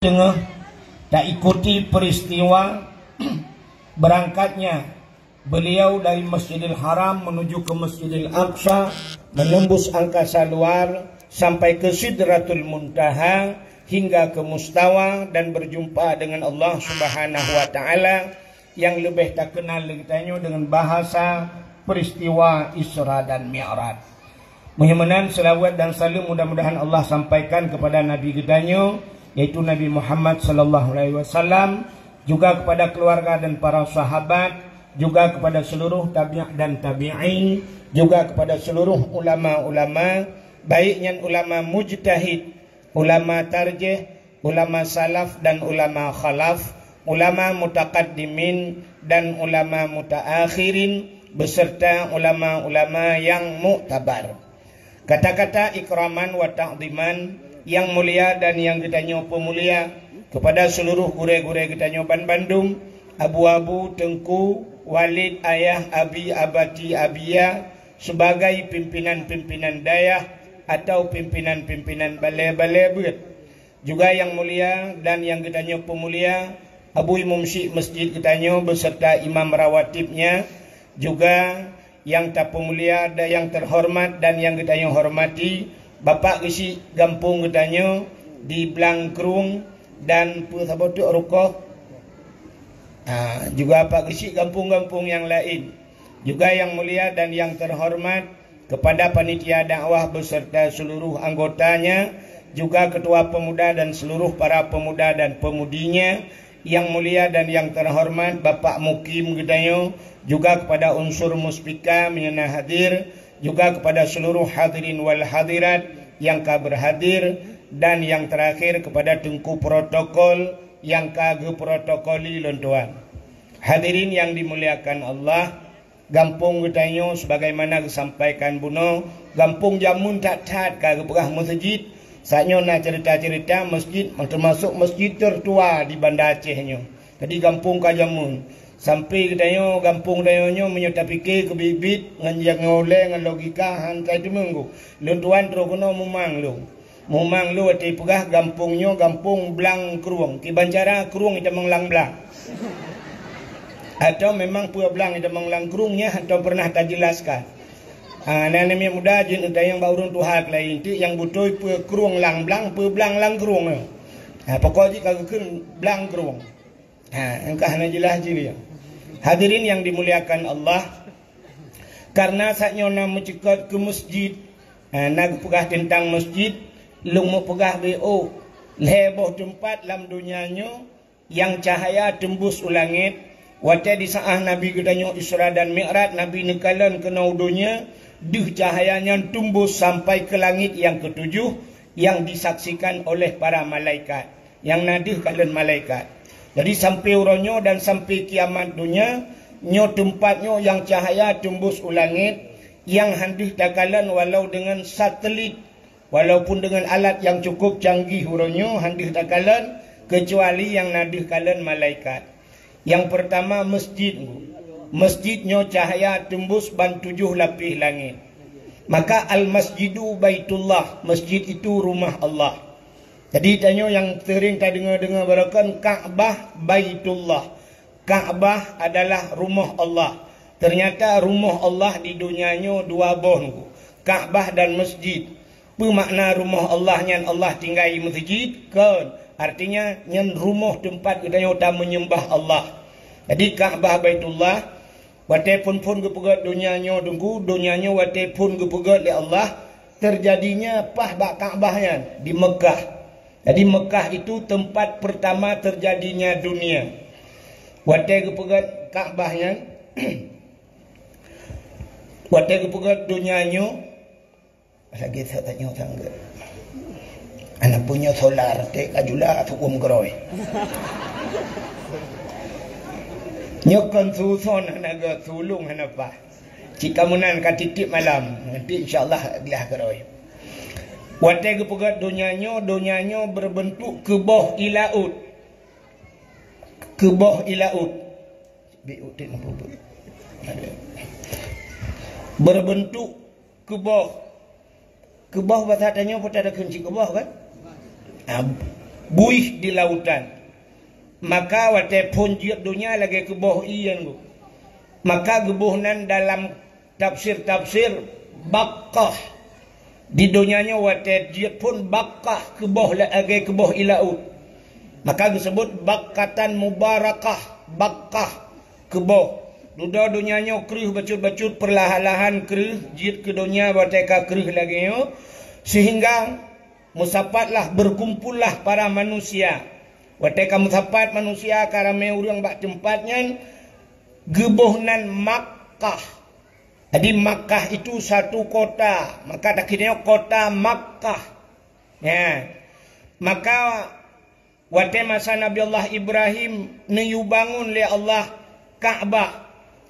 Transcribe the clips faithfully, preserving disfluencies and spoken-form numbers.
Teungoh taikuti peristiwa berangkatnya beliau dari Masjidil Haram menuju ke Masjidil Aqsa, menembus angkasa luar sampai ke Sidratul Muntaha, hingga ke Mustawa dan berjumpa dengan Allah Subhanahu wa Ta'ala, yang lebih terkenal lé geutanyoe dengan bahasa peristiwa Isra dan Mi'raj. Meunyoe meunan, selawat dan saleuem mudah-mudahan Allah sampaikan kepada Nabi geutanyoe, yaitu Nabi Muhammad sallallahu alaihi wasallam, juga kepada keluarga dan para sahabat, juga kepada seluruh tabi' dan tabi'in, juga kepada seluruh ulama-ulama, baik nyan ulama mujtahid, ulama tarjih, ulama salaf dan ulama khalaf, ulama mutaqaddimin dan ulama mutaakhirin, beserta ulama-ulama yang muktabar. Kata-kata ikraman wa ta'ziman, yang mulia dan yang geutanyoe peumulia, kepada seluruh gurée-gurée geutanyoe ban bandum, abu-abu, teungku, walid, ayah, abi, abati, abiya, sebagai pimpinan-pimpinan dayah atau pimpinan-pimpinan balée-balée beuet. Juga yang mulia dan yang geutanyoe peumulia, Abu Imum Syik Masjid geutanyoe beserta imam rawatibnya, juga yang tapeumulia dan yang terhormat dan yang geutanyoe hormati, Bapak Geuchik gampông geutanyoe di Blang Krueng dan peue saboh teuk rukoh, ah, juga Pak Geuchik gampông-gampông yang laén. Juga yang mulia dan yang terhormat, kepada panitia dakwah beserta seluruh anggotanya, juga ketua pemuda dan seluruh para pemuda dan pemudinya, yang mulia dan yang terhormat Bapak Mukim geutanyoe, juga kepada unsur muspika meunyoe na hadir, juga kepada seluruh hadirin wal hadirat yang ka berhadir, dan yang terakhir kepada teungku protokol yang ka geuprotokoli lôn tuan. Hadirin yang dimuliakan Allah, gampông geutanyoe sebagaimana geusampaikan bunoe, gampông jameun that-that ka geupeugah meuseujid. Saat nyoe na cerita-cerita masjid, teumasok masjid tertua di Banda Aceh nyoe. Jadi gampông ka jameun. Sampai geutanyoe, gampông geutanyoe nyoe meunyoe tapike keubiet-biet ngon nyang ulée ngon logika, han sai teumeung. Lôn tuan troh keunoe mumang lôn. Mumang lôn watée peugah gampông nyoe gampông Blang Krueng. Kiban cara krueng itamong lam blang. Atau memang peue blang itamong lam krueng nyan hana pernah tajelaskan. Ha, na aneuk muda jeuet neutanyong bak ureuëng tuha keulayi, enteuk nyang beutôi peue krueng lam blang, peue blang lam krueng. Ha, pokok jih ka geukheun Blang Krueng. Ha, engkah hana jeulaih jih. Hadirin yang dimuliakan Allah, karena saat nyoe na meucukot keu masjid, ha, na geupeugah teuntang masjid, lôn meupeugah B O, lhée boh teumpat lam donya nyoe nyang cahya teumbus u langét. Watée di saát Nabi geutanyoe Isra dan Mi'raj, Nabi neukalon keunoe u donya, deuh cahya nyan teumbus sampai keu langét nyang keutujoh, nyang disaksikan oleh para malaikat. Nyang na deuh kalon malaikat. Jadi sampai uroe nyoe dan sampai kiamat donya, nyoe teumpat nyoe nyang cahya teumbus u langét, nyang han deuh takalon walau deungon satelit, walaupun deungon alat nyang cukup canggih uroe nyoe han deuh takalon, keucuali nyang na deuh kalon malaikat. Nyang peurtama masjid. Masjid nyoe cahya teumbus ban tujoh lapéh langét. Maka al-masjidu baitullah, masjid itu rumah Allah. Jadi tanyoe nyang sering tadeungoe-deungoe baroekon Ka'bah Baitullah. Ka'bah adalah rumoh Allah. Ternyata rumoh Allah di donya nyoe dua boh nyoe, Ka'bah dan masjid. Peue makna rumoh Allah nyan Allah tinggai meuseujid? Kon, artinya nyan rumoh teumpat geutanyoe tamenyeumbah Allah. Jadi Ka'bah Baitullah, watée phon-phon geupeugét donya nyoe teungku, donya nyoe watée phon geupeugét lé Allah, teujadinya paih bak Ka'bah nyan di Meukah. Jadi Meukah itu teumpat peurtama teujadinya dunia. Watée geupeugét Ka'bah nyan, watée geupeugét donya nyoe, lagée that tanyoe sanggeut. Aneuk punya solar teh ka jula su'um keurôi. Nyoe kon suson hana gét, sulong hana paih. Cit ka meunan ka tieb-tieb malam, nanti insya Allah glah keurôi. Watée geupeugét donya nyoe, donya nyoe berbentuk keuboh i laôt. Keuboh i laôt. Bi utin apa pun. Berbentuk keuboh. Keuboh basa tanyoe pun ada kunci keuboh kan? Ah, buih di lautan. Maka watée phon jeuet donya lagée keuboh ié nyan. Maka geuboh nan dalam tafsir-tafsir bakkah. Di donya nyoe watée jeuet phon bakkah keuboh lagée keuboh ié laôt. Maka geuseubut bakkatan mubarakah, bakkah keuboh. Dudoe donya nyoe kreueh bacut-bacut, peurlahan-lahan kreueh jeuet keu donya watée ka kreueh lagée nyoe, seuhingga meusapatlah, beukumpollah para manusia. Watée ka meusapat manusia ka ramé ureuëng bak teumpat nyan, geuboh nan Makkah. Jadi Makkah itu satu kota, maka takheun nyoe kota Makkah. Ya. Maka watée masa Nabi Allah Ibrahim neuyue bangun lé Allah Ka'bah.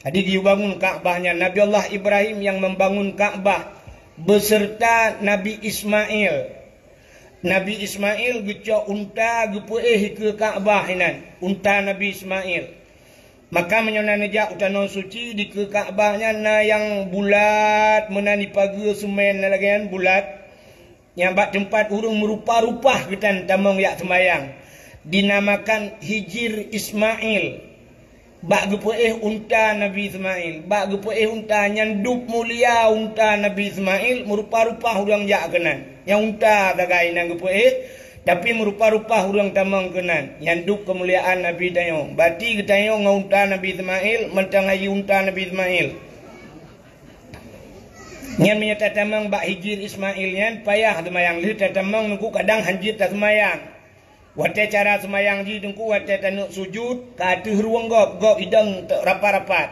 Jadi geuyue bangun Ka'bah nyan, Nabi Allah Ibrahim nyang membangun Ka'bah beserta Nabi Ismail. Nabi Ismail geucok unta geupeuéh keue Ka'bah inan, unta Nabi Ismail. Maka meunyoe na neujak u tanoh suci, dikeue Ka'bah nyan na nyang bulat meunan ipageue seumén lagée nyan bulat. Nyang bak teumpat ureuëng meurupa-rupa geutan tamong jak seumayang, dinamakan Hijir Ismail. Bak geupeuéh unta Nabi Ismail, bak geupeuéh unta nyan dub mulia unta Nabi Ismail, meurupa-rupa ureuëng jak keunan. Nyang unta sagai nyang geupeuéh, tapi meurupa-rupa ureuëng tamong keunan. Nyan dub keumuliaan Nabi tanyoe. Bati geutanyoe ngon unta Nabi Ismail, mantong haji unta Nabi Ismail. Nyan meunyoe tatamong bak Hijir Ismail nyan payah seumayang, lheueh tatamong nungku kadang hanjeuet taseumayang. Watée cara seumayang jih nungku, watée taneuk sujut ka ateueh rueng gob, gob idong rapat-rapat.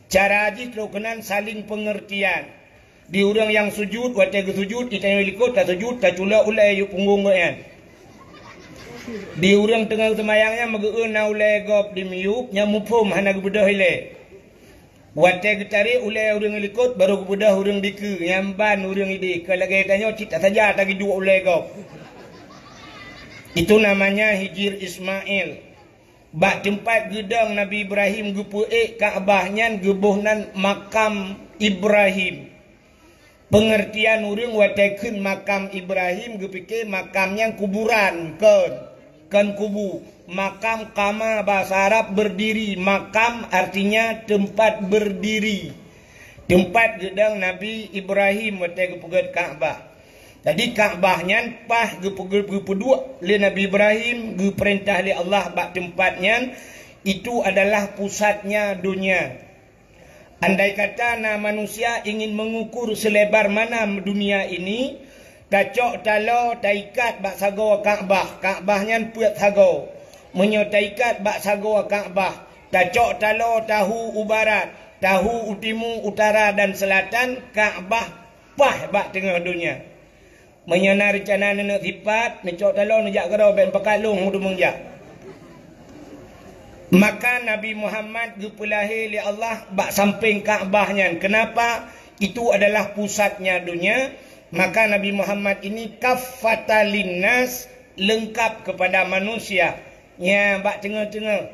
Cara jih trok keunan saling pengertian. Di ureuëng nyang sujut, watée geusujut, itanyoe likot tasujut, taculok ulée yub punggong gobnyan. Di ureuëng teungoh seumayang nyan meugeu-eu na ulée gob di miyub, nyang muphom hana geubeudôh ilée. Watée geutarek ulée ureuëng likot, barô geubeudôh ureuëng dikeue, nyang ban ureuëng ideh, ka lagée tanyoe cit tasaja tagiduek ulée gob. Itu namanya Hijir Ismail. Bak teumpat geudong Nabi Ibrahim geupeuék Ka'bah nyan geuboh nan Makam Ibrahim. Peungeurtian ureuëng watée kheun Makam Ibrahim geupike makam nyan kuburan, kon, kon kubu. Makam kama bahasa Arab berdiri, makam artinya tempat berdiri. Teumpat geudong Nabi Ibrahim watée geupeugét Ka'bah. Jadi Ka'bah nyan paih geupeu-, geupeuduek lé Nabi Ibrahim, geupeurintah lé Allah bak teumpat nyan, itu adalah pusatnya dunia. Andai kata na manusia ingin mengukur selebar mana dunia ini, tacok taloe taikat bak sagoe Ka'bah, Ka'bah nyan peuet sagoe. Meunyoe taikat bak sagoe Ka'bah, tacok taloe tahu u barat, tahu u timu, utara dan selatan, Ka'bah paih bak teungoh donya. Meunyoe na reuncana neuneuk sipat, neucok taloe neujak keudroe, bék pakat lôn meudumong jak. Maka Nabi Muhammad geupeulahé lé Allah bak sampéng Ka'bah nyan. Kenapa? Itu adalah pusatnya dunia. Maka Nabi Muhammad ini kaffatan linnas, leungkap kepada manusia. Nya bak teungoh-teungoh.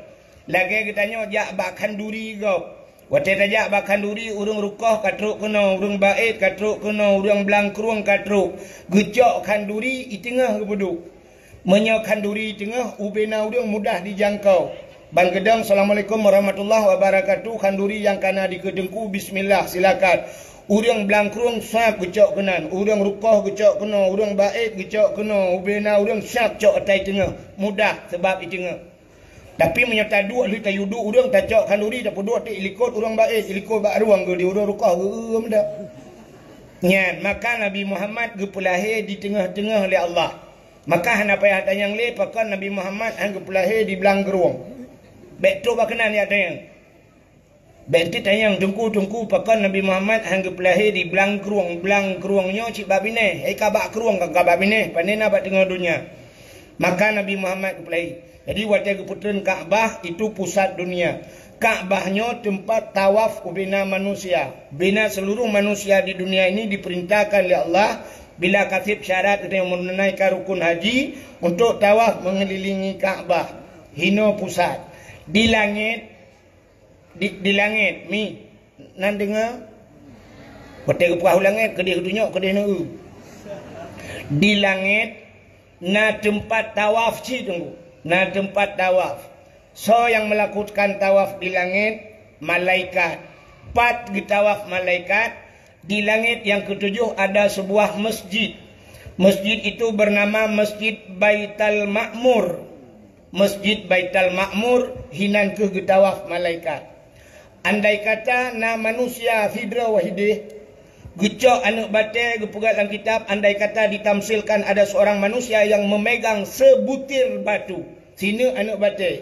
Lagée geutanyoe jak bak khanduri gob. Watée tajak bak khanduri, ureuëng rukoh ka trok keunoe, ureuëng baét ka trok keunoe, ureuëng blang krueng ka trok. Geucok khanduri i teungoh geupeuduek. Meunyoe khanduri i teungoh, ubena ureuëng mudah dijangkau. Ban geudong, "Assalamualaikum warahmatullahi wabarakatuh," khanduri nyang kana dikeue teungku, "Bismillah, silakan." Ureuëng blang krueng sab geucok keunan, ureuëng rukoh geucok keunoe, ureuëng baét geucok keunoe, ubena ureuëng sab cok atai teungoh. Mudah, sabab i teungoh. Tapi meunyoe taduek lheueh tayue duek ureuëng, tacok khanduri, tapeuduek teuk i likot ureuëng baét, i likot bak rueng geuh, di ureuëng rukoh geuh, eu, meuda. Nyan, maka Nabi Muhammad geupeulahé di teungoh-teungoh lé Allah. Maka hana payah tanyong lé pakon Nabi Muhammad han geupeulahé di blang krueng. Bék trok bak keunan jak tanyong. Bék teutanyong teungku-teungku pakon Nabi Muhammad han geupeulahé di blang krueng. Blang krueng nyoe cit bak binéh, hai ka bak krueng, ka, ka bak binéh, pane na bak teungoh donya. Maka Nabi Muhammad geupeulahé. Jadi watée geupeutreun Ka'bah, itu pusat dunia. Ka'bah nyoe teumpat tawaf ubena manusia. Bena seluruh manusia di dunia ini diperintahkan lé Allah bila ka sép syarat geutanyoe meununaikan rukun haji untuk tawaf mengelilingi Ka'bah. Hinoe pusat. Di langét Di, di langét, mi, nan deungoe? Watée geupeugah u langét, keudeh geutunyok, keudeh neu-eu. Di langét, Na teumpat tawaf cit, Teungku. Na teumpat tawaf. Soe nyang meulakukan tawaf di langét? Malaikat. Pat geutawaf malaikat? Di langét nyang keutujoh ada seubuah masjid. Masjid itu bernama Masjid Baital Ma'mur. Masjid Baital Ma'mur, hinan kheueh geutawaf malaikat. Andai kata na manusia sidroe wahideh, geucok aneuëk batée, geupeugah lam kitab, andai kata ditamsilkan ada seorang manusia yang memegang sebutir batu, sineuk aneuëk batée,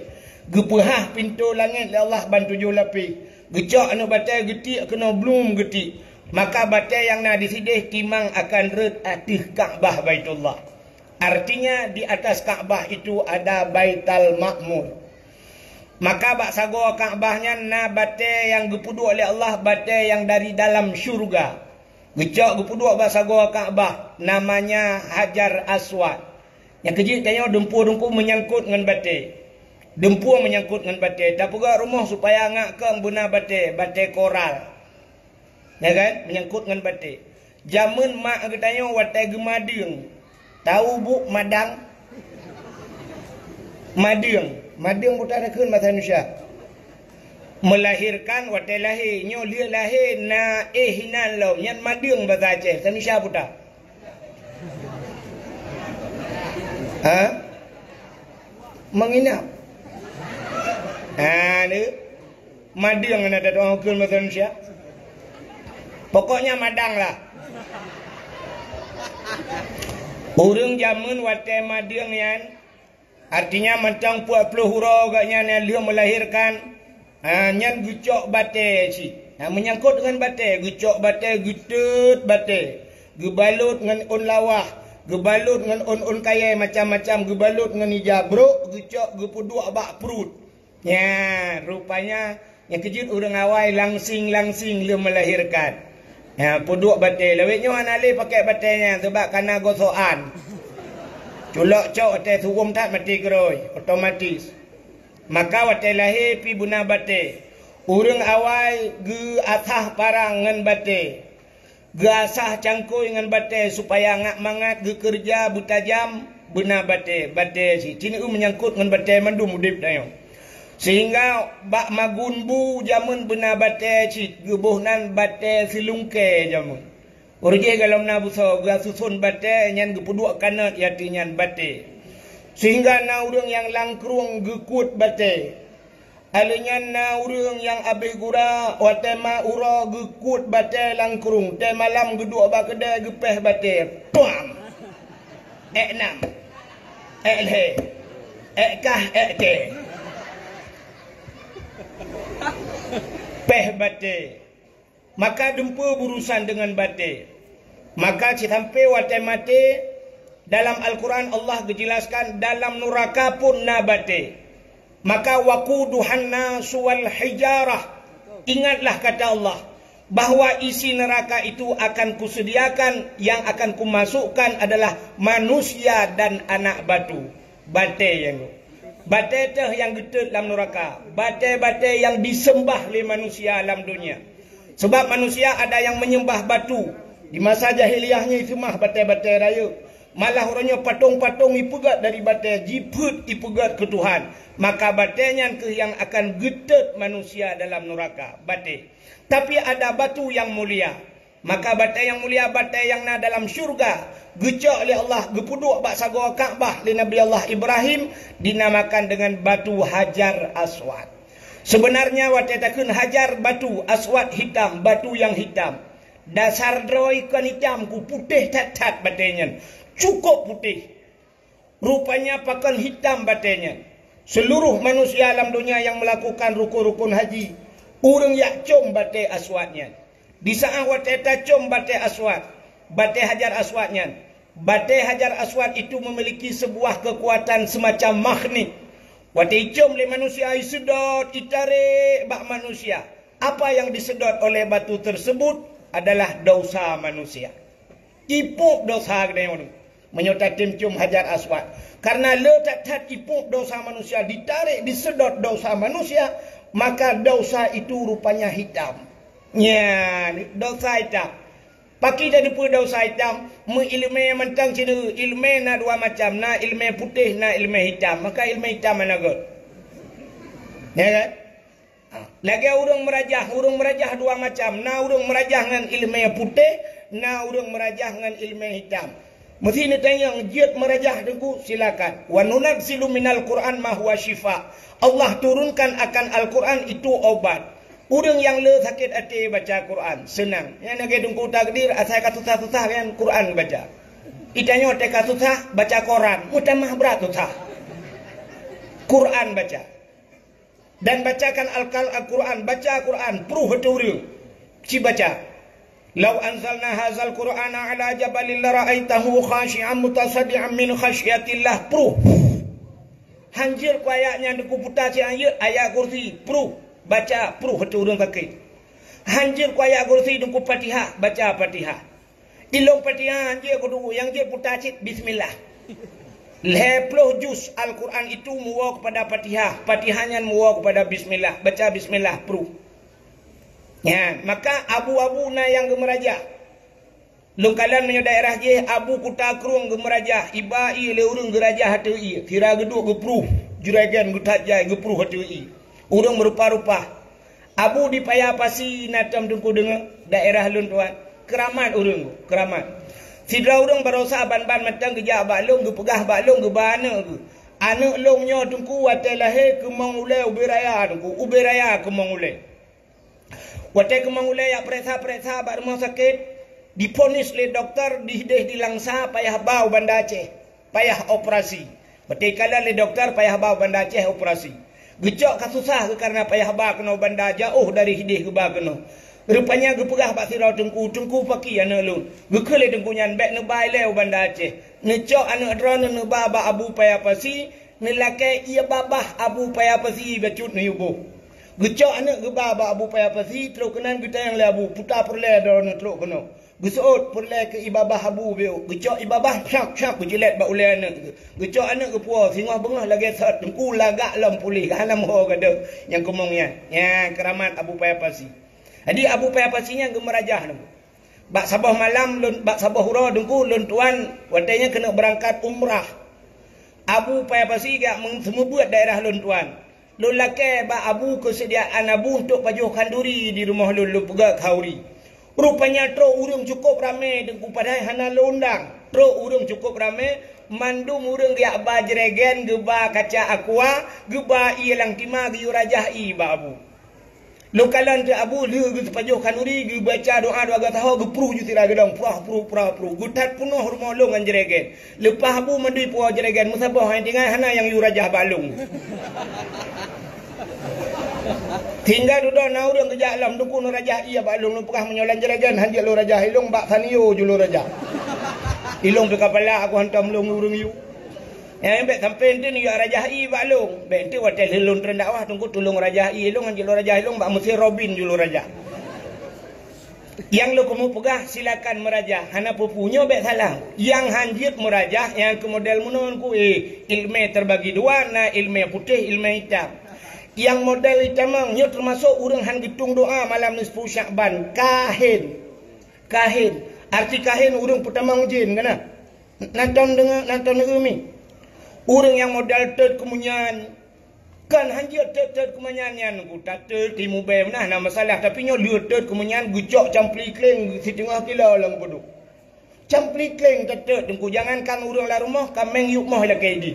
geupeuhah pintoe langét lé Allah ban tujoh lapéh, geucok aneuëk batée, geutiek keunoe blum geutiek, maka batée nyang na disideh timang akan rhot ateueh Ka'bah Baitullah. Artinya, di atas Ka'bah itu ada Baital Ma'mur. Maka bak sagoe Ka'bah nyan na batée nyang geupeuduek lé Allah, batée nyang dari dalam syeuruga. Geucok geupeuduek bak sagoe Ka'bah, namanya Hajar Aswad. Nyang keujeuet tanyoe dumpeue-dumpeue meunyangkot ngon batée. Dumpeue meunyangkot ngon batée. Tapeugah rumoh supaya ngak keu beuna batée, batée koral. Ya kan? Menyangkot ngon batée. Jameun mak geutanyoe watée geumadeueng. Tahu buk madang? Madeueng. Madeueng buta takheun bahasa Indonesia. Melahirkan watée lahé. Nyoe lheueh lahé na éh hinan lom. Nyan madeueng bahasa Aceh. Bahasa Indonesia buta. Ha? Menginap. Ha, ni. Madeueng na tadoa ukeue meuseuen siat. Pokoknya madang lah. Ureuëng jameun watée madeueng nyan, artinya mantong peuet ploh uroe gobnyan nyang lheueh meulahirkan, ha, nyan geucok batée cit. Ha, meunyangkot deungon batée, geucok batée, geuteut batée, geubalot ngon ôn lawah, geubalot ngon ôn-ôn kayée macam-macam, geubalot ngon ija brok, geucok geupeuduek bak pruet. Nyan, rupanya nyang keujeuet ureuëng awai langsing-langsing lheueh meulahirkan. Nyan, peuduek batée. Lawét nyoe hana lé pakai batée nyan, sabab kana gosokan. Culok cok watée suwom that maté keurôi, otomatis. Maka watée lahé pih beuna batée. Ureuëng awai geuasah parang ngon batée. Geuasah cangkôi ngon batée supaya ngak mangat geukeureuja beutajam beuna batée, batée cit. Cit nyoe meunyangkot ngon batée mandum udeb tanyoe. Sehingga bak magun bu jameun beuna batée cit, geuboh nan batée silungkée jameun. Ureuëng jih golom na beusoe geususon batée nyan geupeuduek kanot yati nyan batée. Sehingga na ureuëng nyang langkrueng geukuet batée. Alheuh nyan na ureuëng nyang abéh gura, watée ma uroe geukuet batée langkrueng, tée malam geuduek bak keudée geupéh batée. Puam! Ék nam, ék lhée, ék kah, ék tée. Péh batée. Maka dumpeue beurusan deungon batée. Maka sisampé watée maté, dalam Al-Quran Allah geujeulaskan dalam nuraka pun na batée. Maka waquduhan nasu wal hijarah. Ingatlah kata Allah, bahwa isi neraka itu akan kusediakan, yang akan kumasukkan adalah manusia dan anak batu. Batée nyang Batée teuh nyang geuteut lam nuraka, batée-batée nyang diseumbah lé manusia lam donya. Sebab manusia ada nyang menyembah batu. Di masa jahiliyah nyoe iseumah batée-batée rayeuk. Malah uroe nyoe patong-patong ipeugét dari batée, jipeuet ipeugét keu Tuhan. Maka batée nyan kheueh nyang akan geuteut manusia dalam nuraka, batée. Tapi ada batu nyang mulia. Maka batée nyang mulia, batée nyang na dalam syeuruga, geucok lé Allah, geupeuduek bak sagoe Ka'bah lé Nabi Allah Ibrahim, dinamakan dengan batu Hajar Aswad. Sebenarnya watée takheun Hajar batu, Aswad hitam, batu nyang hitam. Dasar droe kon hitam, ku putéh that-that batée nyan. Cukup putéh. Rupanya pakon hitam batée nyan. Seluruh manusia lam donya nyang meulakukan rukon-rukon haji, ureuëng jak com batée aswad nyan. Di saát watée tacom batée aswad, batée Hajar Aswad nyan, batée Hajar Aswad itu memiliki sebuah kekuatan semacam magnet. Watée icom lé manusia, iseudot, itarek bak manusia. Apa yang disedot oleh batu tersebut adalah dosa manusia. Ipôk dosa geutanyoe nyoe, meunyoe tatem com Hajar Aswad. Karena le that-that ipôk dosa manusia, ditarek, diseudot dosa manusia, maka dosa itu rupanya hitam. Nyan, dosa hitam. Pakri tateupeue desya itam? Meuileumèe mantong cit. Ileumèe na dua macam, na ileumèe putéh, na ileumèe itam. Maka ileumèe itam hana göt. Ya kan? Ha. Lagèe ureueng meurajah, ureueng meurajah dua macam. Na ureueng meurajah ngon ileumèe putéh, na ureueng meurajah ngon ileumèe itam. Meusé neutanyong, jeuet meurajah Teungku, silakan. "Wa nunazzilu minal Qur'an ma huwa syifa." Allah turunkan akan Al-Quran itu obat. Ureueng nyang le sakét até baca Quran, seunang. Nyan lagèe Teungku Takdir, asai ka susah-susah nyan Quran baca. Itanyoe teuka susah, baca koran, meutamah brat susah. Quran baca. Dan bacakan al-, Al-Quran, baca Quran, pruh ateueh ureueng. Ci baca. "Lau anzalna hadzal Qur'ana 'ala jabalin lara'aitahu khasyi'an mutasaddi'an min khasyatillah," pruh. Hanjeuet ku ayat nyan Teungku, puta cit hanjeuet, ayat kursi, pruh, baca, pruh ateueh ureueng sakét. Hanjeuet ku ayat kursi Teungku, Fatihah, baca Fatihah. Ilôn Fatihah hanjeuet ku Teungku, nyang jeuet puta cit bismillah. Lhèe ploh juz Al-Quran itu meuwoe keupada Fatihah, Fatihah nyan meuwoe keupada bismillah, baca bismillah, pruh. Nyan, maka abu-abu na nyang geumeurajah. Lôn kalon meunyoe daerah jih, abu Kuta Krueng geumeurajah, iba ié lé ureueng geurajah ateueh ié, sira geuduek geupruh, juregen geuthat jai geupruh ateueh ié. Ureueng meurupa-rupa. Abu di Paya Pasi na tom Teungku deungoe, daerah lôn tuan. Keuramat ureueng, keuramat. Sidroe ureueng barosa ban-ban mantong geujak bak lôn, geupeugah bak lôn geuba aneuk geuh. Aneuk lôn nyoe Teungku watèe lahé keumong ulèe ubé raya Teungku, ubé raya keumong ulèe. Watèe keumong ulèe jak peuriksa-peuriksa bak rumoh sakét, diponis lé dokto dideh di Langsa payah ba u Banda Aceh, payah operasi. Watèe ikalon lé dokto payah ba u Banda Aceh operasi. Geucok ka susah geuh kareuna payah ba keunoe Banda, jaoh dari hideh geuba keunoe. Rupanya geupeugah bak sidroe teungku, "Teungku, pakri aneuk lôn." Geukheun lé teungku nyan, "Bèk neuba ilèe u Banda Aceh." Neucok aneuk droeneuh neuba bak Abu Paya Pasi, neulakèe ié babah Abu Paya Pasi bacut neuyue boh. Geucok aneuk geuba bak Abu Paya Pasi, trok keunan geutanyong lé Abu, "Peue ta peureulèe droeneuh trok keunoe?" Geuseuôt peureulèe keu ié babah Abu beu. Geucok ié babah, syap-syap geujilet bak ulèe aneuk. Geucok aneuk geupuwoe, singoh beungoh lagèe sot, teungku lagak lom puléh, hana meuho gadôh nyang keumong nyan. Nyan keuramat Abu Paya Pasi. Jadi Abu Paya Pasi nyan geumeurajah teungku. Bak saboh malam lôn, bak saboh uroe teungku lôn tuan, watèe nyan keuneuk beurangkat umrah. Abu Paya Pasi geujak meu-, seumeubeuet daerah lôn tuan. Lôn lakèe bak Abu keuseudiaan Abu untuk pajoh khanduri di rumoh lôn, lôn peugöt khanduri. Rupanya trok ureueng cukôp ramè teungku, padahai hana lôn undang. Trok ureueng cukôp ramè, mandum ureueng geujak ba jregen, geuba kaca aqua, geuba ié lam tima, geuyue rajah ié bak Abu. Lôn kalon teuk Abu lheueh geuteupajoh khanduri, geubaca doa dua gata ho, geupruh ju sira geudong, pruh, pruh, pruh, pruh. Geuthat peunoh rumoh lôn ngon jregen. Leupah Abu mandum puwoe jregen, meusaboh hai tinggai hana nyang yue rajah bak lôn. Tinggai dudoe na ureueng geujak lom, "Teungku, neurajah ié bak lôn." Lôn peugah, "Meunyoe lam jregen han jeuet lôn rajah, ilôn bak sanio ju lôn rajah. Ilôn pih kapala aku hantom lôn ureueng yue." Nyan bèk sampoe enten yue rajah ié bak lôn. Bèk enten watèe lheueh lôn treun dakwah, "Teungku, tulông rajah ié lôn, han jeuet lôn rajah, ilôn bak meusé robin ju lôn rajah." Nyang lôn keumeung peugah, silakan meurajah, hana peue-peue, nyoe bèk salah. Nyang han jeuet meurajah, nyang keu model meunoe teungku, eh, ileumèe terbagi dua, na ileumèe putéh, ileumèe itam. Nyang model itamong, nyoe teumasok ureueng han geutueng doa malam nisfu Syakban, kahin. Kahin. Arti kahin, ureueng peutamong jén, kana? Nonton deungoe, nonton deungoe mi. Ureueng nyang model teut keumeunyan, kan han jeuet teut-teut keumeunyan nyan, geuta teut timu bèe meunan hana masalah, tapi nyoe lheueh teut keumeunyan geucok campli kleng siteungoh kilo lam geupeudôk. Campli kleng teut-teut teungku, jangankan ureueng lam rumoh, kaméng yup moh ilakèe di.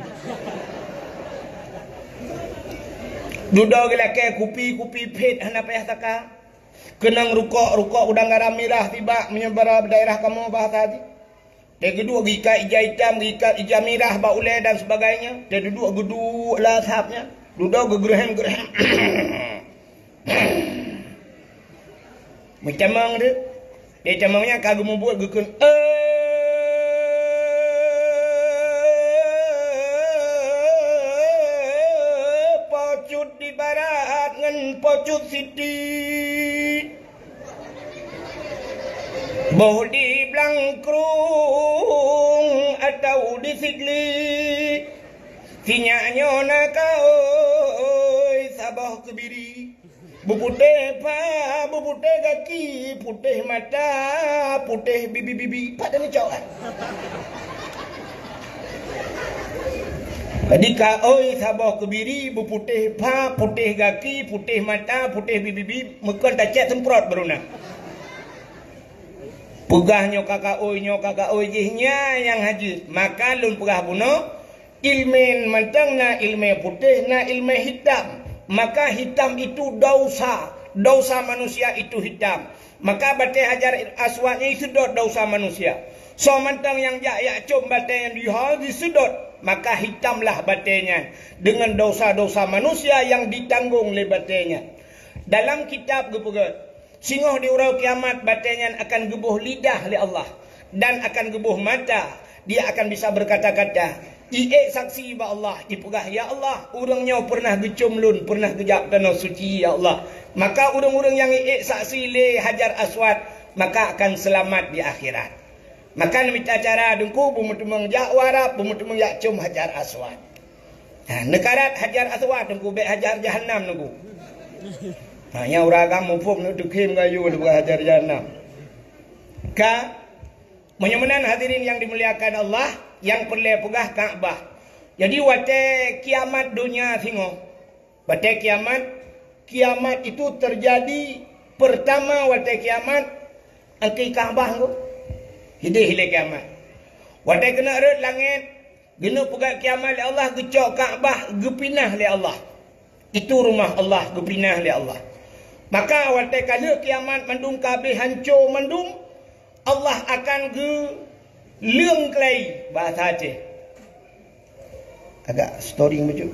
Dudoe geulakèe kupi-kupi phét hana payah saka. Keunong rukok, rukok udang garam mirah sibak meunyoe bara daerah kamoe bahasa jih. Teuh geuduek geuikat ija itam, geuikat ija mirah bak ulèe dan sebagainya. Teuh duduek geuduek lam asap nyan. Dudoe geugeureuhem-geureuhem. Meutamong tu. Di tamong nyan ka geumubuet geukheun, "Eh, Po Cut di barat ngon Po Cut Siti." Boh di Blangkrueng atau di Sigli, sinyak nyoe na kaôi saboh keubiri. Beuputéh pha, beuputéh gaki, putéh mata, putéh bibi-bibi. Pat dan cok kan? Jadi ka oi saboh keubiri, beuputéh pha, putéh gaki, putéh mata, putéh bibi-bibi, meukon tacek semprot baru na. Peugah nyoe ka ka oi, nyoe ka ka oi, jih nyan nyang hajat. Maka lôn peugah bunoe, ilmè mantong na ilmè putéh, na ilmè hitam. Maka hitam itu dosa, dosa manusia itu hitam. Maka batèe Hajar Aswad nyan jiseudot dosa manusia. Soe mantong nyang jak yak com batèe nyan di ha jiseudot, maka hitamlah batèe nyan deungon dosa-dosa manusia nyang jitanggong lé batèe nyan. Dalam kitab geupeugah, singoh di uroe kiamat batèe nyan akan geuboh lidah lé Allah dan akan geuboh mata. Dia akan bisa berkata-kata, iék saksi bak Allah, ipeugah, "Ya Allah, ureuëng nyoe peureunah geucom lôn, peureunah geujak tanoh suci, ya Allah." Maka ureuëng-ureuëng nyang iék saksi lé Hajar Aswad, maka akan seulamat di akhirat. Maka neumita cara Teungku, beumeuteumong jak u Arab, beumeuteumong jak com Hajar Aswad. Ha, neukarat Hajar Aswad Teungku, bék Hajar Jahannam Teungku. Ha, nyang ureuëng agam muphom neuteukhém gayue leubeh Hajar Jahannam. Ka, meunyoe meunan hadirin yang dimuliakan Allah, nyang peureulée peugah Ka'bah. Jadi watée kiamat donya singoh, watée kiamat, kiamat itu terjadi pertama watée kiamat, angkai Ka'bah Teungku. Hideh ilée kiamat. Watée keuneuk rhot langét, Geuneuk peugah kiamat lé Allah, geucok Ka'bah geupinah lé Allah. Itu rumah Allah geupinah lé Allah. Maka watée ka lheueh kiamat mandum ka habéh hanco mandum, Allah akan geuleueng keulai, bahasa Aceh. Agak storing bacut.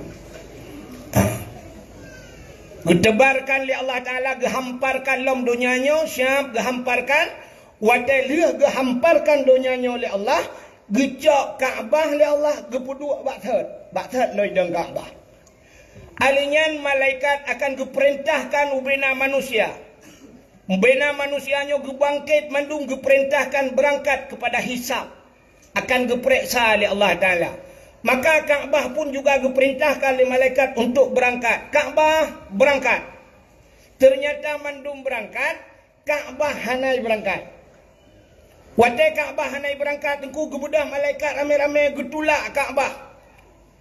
Geutebarkan lé Allah Taala, geuhamparkan lom donya nyoe, siap geuhamparkan. Watée lheueh geuhamparkan donya nyoe lé Allah, geucok Ka'bah lé Allah, geupeuduek bak thot, bak thot lom idong Ka'bah. Alheuh nyan malaikat akan geupeurintahkan ubena manusia. Ubena manusia nyoe geubangket mandum, geupeurintahkan beurangkat keupada hisab, akan geupeuriksa lé Allah Taala. Maka Ka'bah pun juga geupeurintahkan lé malaikat untuk beurangkat. Ka'bah beurangkat. Teunyata mandum beurangkat, Ka'bah hana beurangkat. Watée Ka'bah hana beurangkat, Teungku, geubeudôh malaikat ramé-ramé geutulak Ka'bah.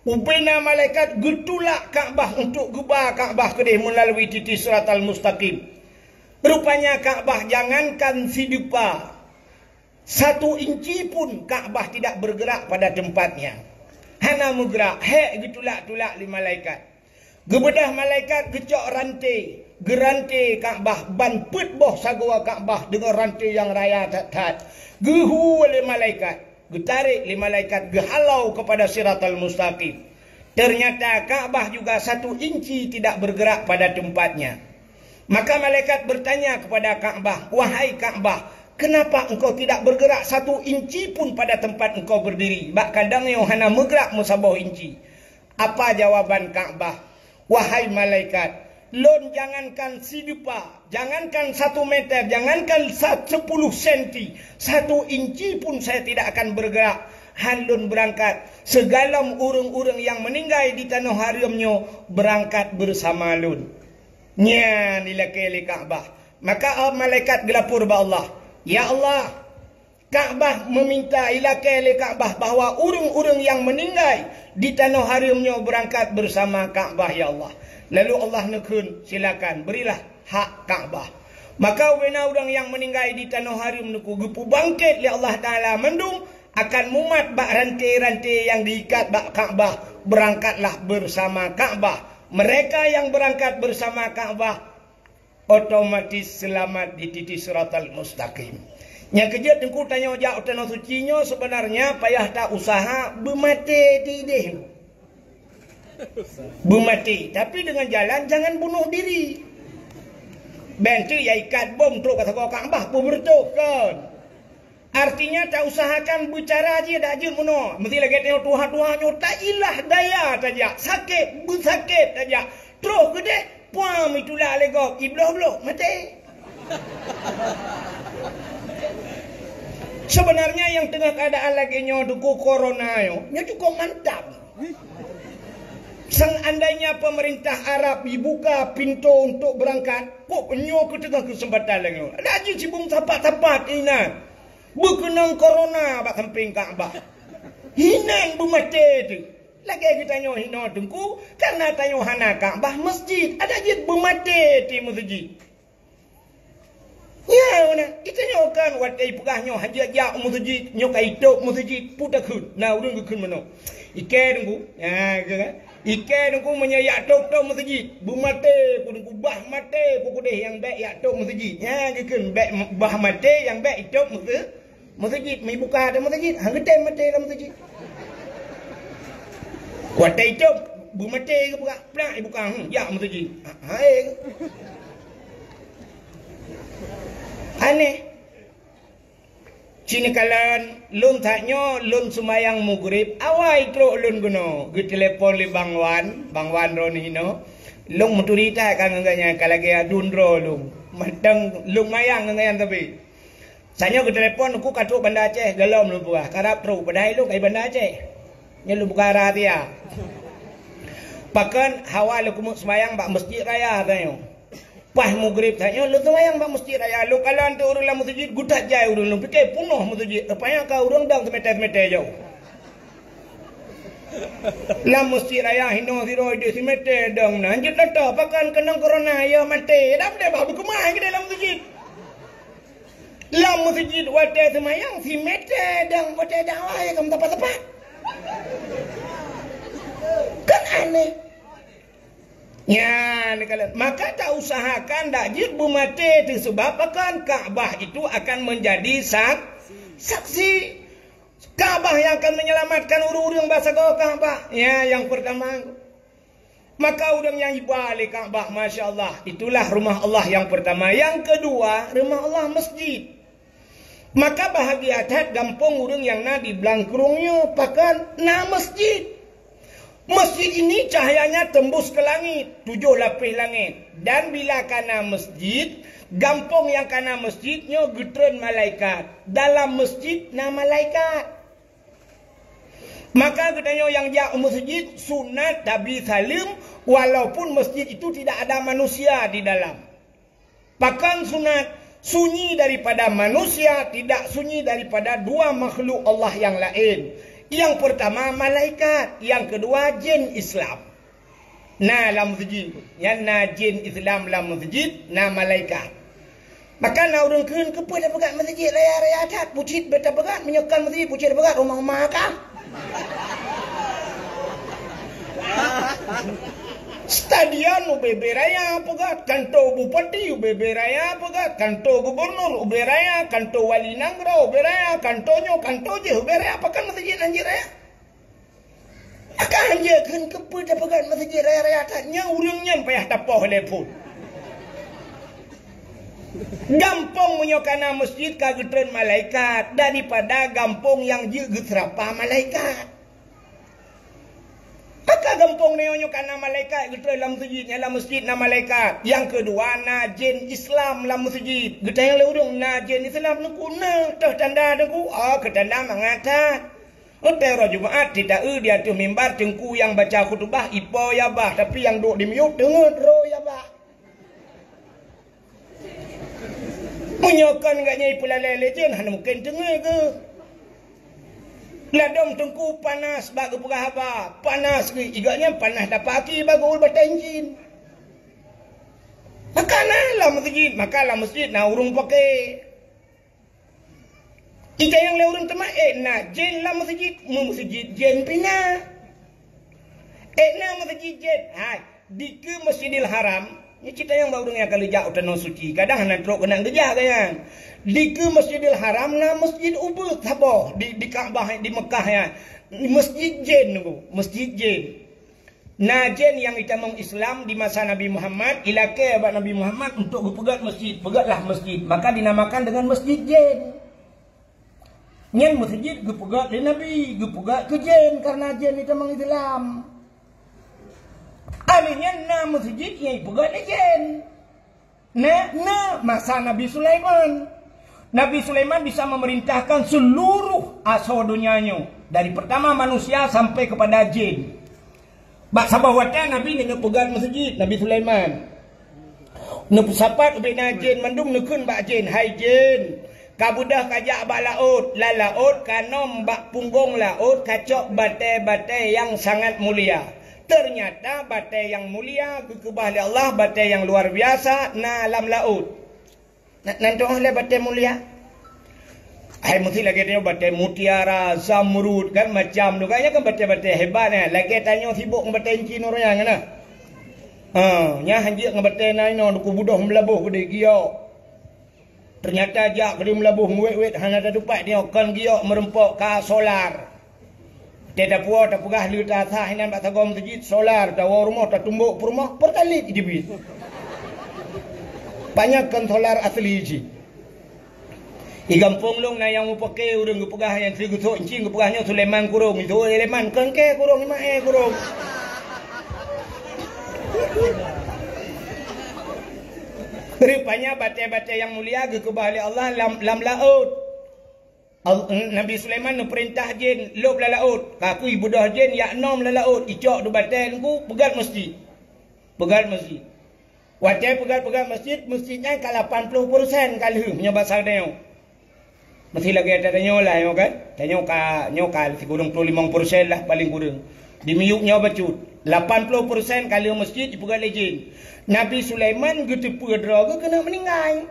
Ubena malaikat geutulak Ka'bah untuk geuba Ka'bah keudeh meulalu titi Siratal Mustaqim. Rupanya Ka'bah jangankan sidupa, satu inci pun Ka'bah tidak bergerak pada tempatnya. Hana meugerak, hék geutulak-tulak lé malaikat. Geubeudôh malaikat geucok ranté, geuranté Ka'bah, ban peuet boh sagoe Ka'bah deungon ranté nyang raya that-that. Geuhu lé malaikat, geutarek lé malaikat, geuhalau keupada Siratal Mustaqim. Teunyata Ka'bah juga satu inci tidak beureugerak pada teumpatnya. Maka malaikat beurtanya keupada Ka'bah, "Wahai Ka'bah, keunapa engkau tidak beureugerak satu inci pun pada teumpat engkau beurdiri? Bak kadang nyoe hana meugerak meusaboh inci." Apa jawaban Ka'bah? "Wahai malaikat, lôn jangankan sidupa, jangankan satu meter, jangankan sa-, sepuluh senti, satu inci pun saya tidak akan bergerak. Han lôn beurangkat, sigohlom ureuëng-ureuëng nyang meuninggai di tanoh hareuem nyoe beurangkat beusama lôn." Nyan ilakée lé Ka'bah. Maka malaikat geulapor bak Allah, "Ya Allah, Ka'bah meuminta ilakée lé Ka'bah bahwa ureuëng-ureuëng nyang meuninggai di tanoh hareuem nyoe beurangkat beusama Ka'bah, ya Allah." Lalu Allah neukheun, "Silakan, berilah hak Ka'bah." Maka ubena ureuëng nyang meuninggai di tanoh hareuem nyoe geupeubangket lé Allah Taala mandum akan mumat bak ranté-ranté nyang diikat bak Ka'bah, beurangkatlah beusama Ka'bah. Mereka yang berangkat bersama Ka'bah otomatis seulamat di titi Siratal Mustaqim. Nyang keujeuet Teungku tanyoe jak u Tanoh Suci nyoe, seubeunarnya payah ta-usaha beumaté di idéh. Beumaté, tapi deungon jalan jangan bunuh diri. Bék teuk ya ikat bom trok ka sagoe Ka'bah, beubeureutoh kon. Artinya, ta-usahakan beucara jih dak jeuet meunoe. Meusti lagée tanyoe tuha-tuha nyoe, tailah daya tajak, sakét, beusakét tajak. Troh keudeh, puam itulak lé gob, ibloh-bloh, maté. Sebenarnya nyang teungoh keuadaan lagée nyoe, Teungku, corona nyoe, nyoe cukôp mantap. Seandainya pemerintah Arab dibuka pintu untuk berangkat, kok nyoe keu teungoh keuseumpatan lagée nyoe. Ada jih cibong sapat-sapat inan. Beukeunong corona bak sampéng Ka'bah. Hinan beumaté teuh. Lagée geutanyoe hinoe Teungku, karena tanyoe hana Ka'bah, masjid. Ada jih beumaté teuh masjid. Nyan, geutanyoe kan watée peugah nyoe hana jak u masjid, nyoe ka itôb masjid, peue takheun? Na ureuëng geukheun meunoe. Ikée Teungku, nyan, ikée Teungku meunyoe jak tôb-tôb masjid, beumaté ku Teungku, bah maté ku keudeh nyang bék jak tôb masjid. Nyan geukheun bék, bah maté nyang bék itôb masjid. Masjid, meubuka ata masjid, han geutem maté lam masjid. Watée itôb, beumaté geupeugah, plak ibuka, hmm, jak masjid. Ha, hai. Aneh. Cit neukalon, lôn that nyoe, lôn seumayang Maghrib, awai trok lôn keunoe, geutelepon lé Bang Wan, Bang Wan droeneuh hinoe. Lôn meuturi that ka ngon gobnyan, ka lagée aduen droe lôn. Mantong lôn mayang ngon gobnyan tapi. Sanyoe geutelepon, ku ka trok Banda Aceh, golom lôn peugah, karab trok, padahai lôn ka i Banda Aceh. Nyoe lôn buka rahasia. Pakon hawa lôn keumeuk seumayang bak Masjid Raya tanyoe. Paih Maghrib tanyoe lôn seumayang bak Masjid Raya. Lôn kalon teuh ureuëng lam masjid, geutat jai ureuëng, lôn pike peunoh masjid. Rupanya ka ureuëng dong seumeter-seumeter jauh. Lam Masjid Raya hinoe sidroe deuh seumeter dong na. Jeuet lôn toh, pakon keunong corona, ya maté. Dak deh bah beukeumah keudeh lam masjid. Lam masjid watée seumayang seumeter dong, watée dakwah ya ka meusapat-sapat. Kan aneh. Nyan, kalau maka tak usahakan dak jeuet beumaté teuh, sebab pakon Ka'bah itu akan menjadi sak-, saksi. Ka'bah yang akan menyelamatkan ureuëng-ureuëng bak sagoe Ka'bah. Ya, yang pertama. Maka ureuëng nyang iba lé Ka'bah, masya Allah, itulah rumah Allah yang pertama. Yang kedua, rumah Allah masjid. Maka bahagia that gampông ureuëng nyang na di Blangkrueng nyoe, pakon na masjid. Masjid ini cahayanya tembus ke langit, tujuh lapis langit. Dan bila kana masjid, gampông nyang kana masjid nyoe geutreun malaikat. Dalam masjid na malaikat. Maka geutanyoe nyang jak u masjid sunat tabi saleuem, walaupun masjid itu tidak ada manusia di dalam. Pakon sunat? Sunyi daripada manusia, tidak sunyi daripada dua makhluk Allah yang lain. Yang pertama malaikat, yang kedua jin Islam. Na lam masjid, nyan na jin Islam lam masjid, na malaikat. Maka na ureuëng kheun, keupeue tapeugah masjid raya-raya that, bucit beta peugah, meunyoe kon masjid bucit peugah rumah-rumah ka. Stadion ubé-bé raya peugah, kantor bupati ubé-bé raya peugah, kantor gubernur ubé raya, kantor wali nanggroe ubé raya, kantor nyoe, kantor jih ubé raya, pakon masjid hanjeuet raya? Akan hanjeuet kheun keupeue tapeugah masjid raya-raya that, nyan ureuëng nyan payah tapoh lé phon. Gampông meunyoe kana masjid ka geutreun malaikat daripada gampông nyang jeuet geuseurapa malaikat. Maka gampông nyoe nyoe kana malaikat geutreun lam masjid, nyan lam masjid na malaikat. Yang kedua na jin Islam lam masjid. Geutanyong lé ureuëng na jin Islam Teungku, na toh tanda Teungku? Oh, keu tanda mangat that. Watée uroe Jumat, tita-eu di ateueh mimbar teungku nyang baca khutubah ipo ya bah, tapi nyang duek di miyueb teungeut droe ya bah. Meunyoe kon gobnyan ipeulalée lé jén, hana mungken teungeut geuh. Ladôm teungku panas bak geupeugah haba, panas geuh, i gobnyan panas dapaki bak geuul batée jén. Maka na lam meuseujid, maka lam meuseujid na ureuëng paké. Itanyong lé ureuëng teuma, "Eh, na jén lam meuseujid?" Meumeuseujid jén pih na. "Eh, na meuseujid jén?" Hai, dikeue Masjidil Haram, nyoe cit tanyong bak ureuëng nyang ka lheueh jak u Tanoh Suci, kadang hana trok keunan geujak gobnyan. Dikeue Masjidil Haram na meuseujid ubeut saboh di, di Ka'bah di Meukah nyan. Meuseujid jén nyoe, meuseujid jén. Na jén nyang itamong Islam di masa Nabi Muhammad, ilakée bak Nabi Muhammad untuk geupeugét meuseujid, peugétlah meuseujid, maka dinamakan deungon meuseujid jén. Nyan meuseujid geupeugét lé Nabi, geupeugét keu jén, kareuna jén itamong Islam. Alheuh nyan na meuseujid nyang ipeugét lé jén. Na, na masa Nabi Sulaiman. Nabi Sulaiman bisa memerintahkan seluruh asoe donya nyoe, dari pertama manusia sampai kepada jin. Bak saboh watèe Nabi neupeugöt meuseujid, Nabi Sulaiman. Neupeusapat ubé na jén mandum, neukheun bak jén, "Hai jén, ka beudôh kajak bak laôt, lam laôt kanom bak punggong laôt kacok batèe-batèe nyang sangat mulia. Teunyata batèe nyang mulia geukeubah lé Allah, batèe nyang luar biasa na lam laôt." Na, nan tu'oh lé batèe mulia. Hai, meusti lagèe tanyoe batèe mutiara, zamrud, kan macam tu. Kan nyan kan batèe-batèe hebat, eh. Lagèe tanyoe sibok ngon batèe inci nuraya nyan, nah. Ha, nyan hanjeuet ngon batèe na inoe, duku budôh meulaboh keudéh giok. Teunyata jak keudéh meulaboh ngeuwét-wét hana tatupat nyoe, kon giok meureumpok ka solar. Teuh tapuwoe tapeugah lé ta sah inan bak sagoe meuseujid, solar, tawoe rumoh, tatumbok peurumoh, Pertalite jibit. Panyang kon solar asli jih. Di gampông lôn na nyang mupake ureueng geupeugah nyang si geusok encing geupeugah nyoe Sulaiman Kurong, itu Sulaiman kon kèe kurong, imae kurong. Rupanya batèe-batèe nyang mulia geukeubah lé Allah lam, lam laôt. Al-, Nabi Sulaiman neupeurintah jén lôb lam laôt. Ka kui beudôh jén jak nom lam laôt, icok di batèe teungku, peugöt meuseujid. Peugöt meuseujid. Watèe peugöt-peugöt meuseujid, meuseujid nyan ka lapan ploh persen ka lheueh meunyoe basa tanyoe. Meusti lagèe tanyoe lah nyoe kan. Tanyoe ka, nyoe ka sikureueng ploh limong persen lah paleng kureueng. Di miyueb nyoe bacut. Lapan ploh persen ka lheueh meuseujid jipeugöt lé jén. Nabi Sulaiman geuteupeue droe geuh keuneuk meuninggai.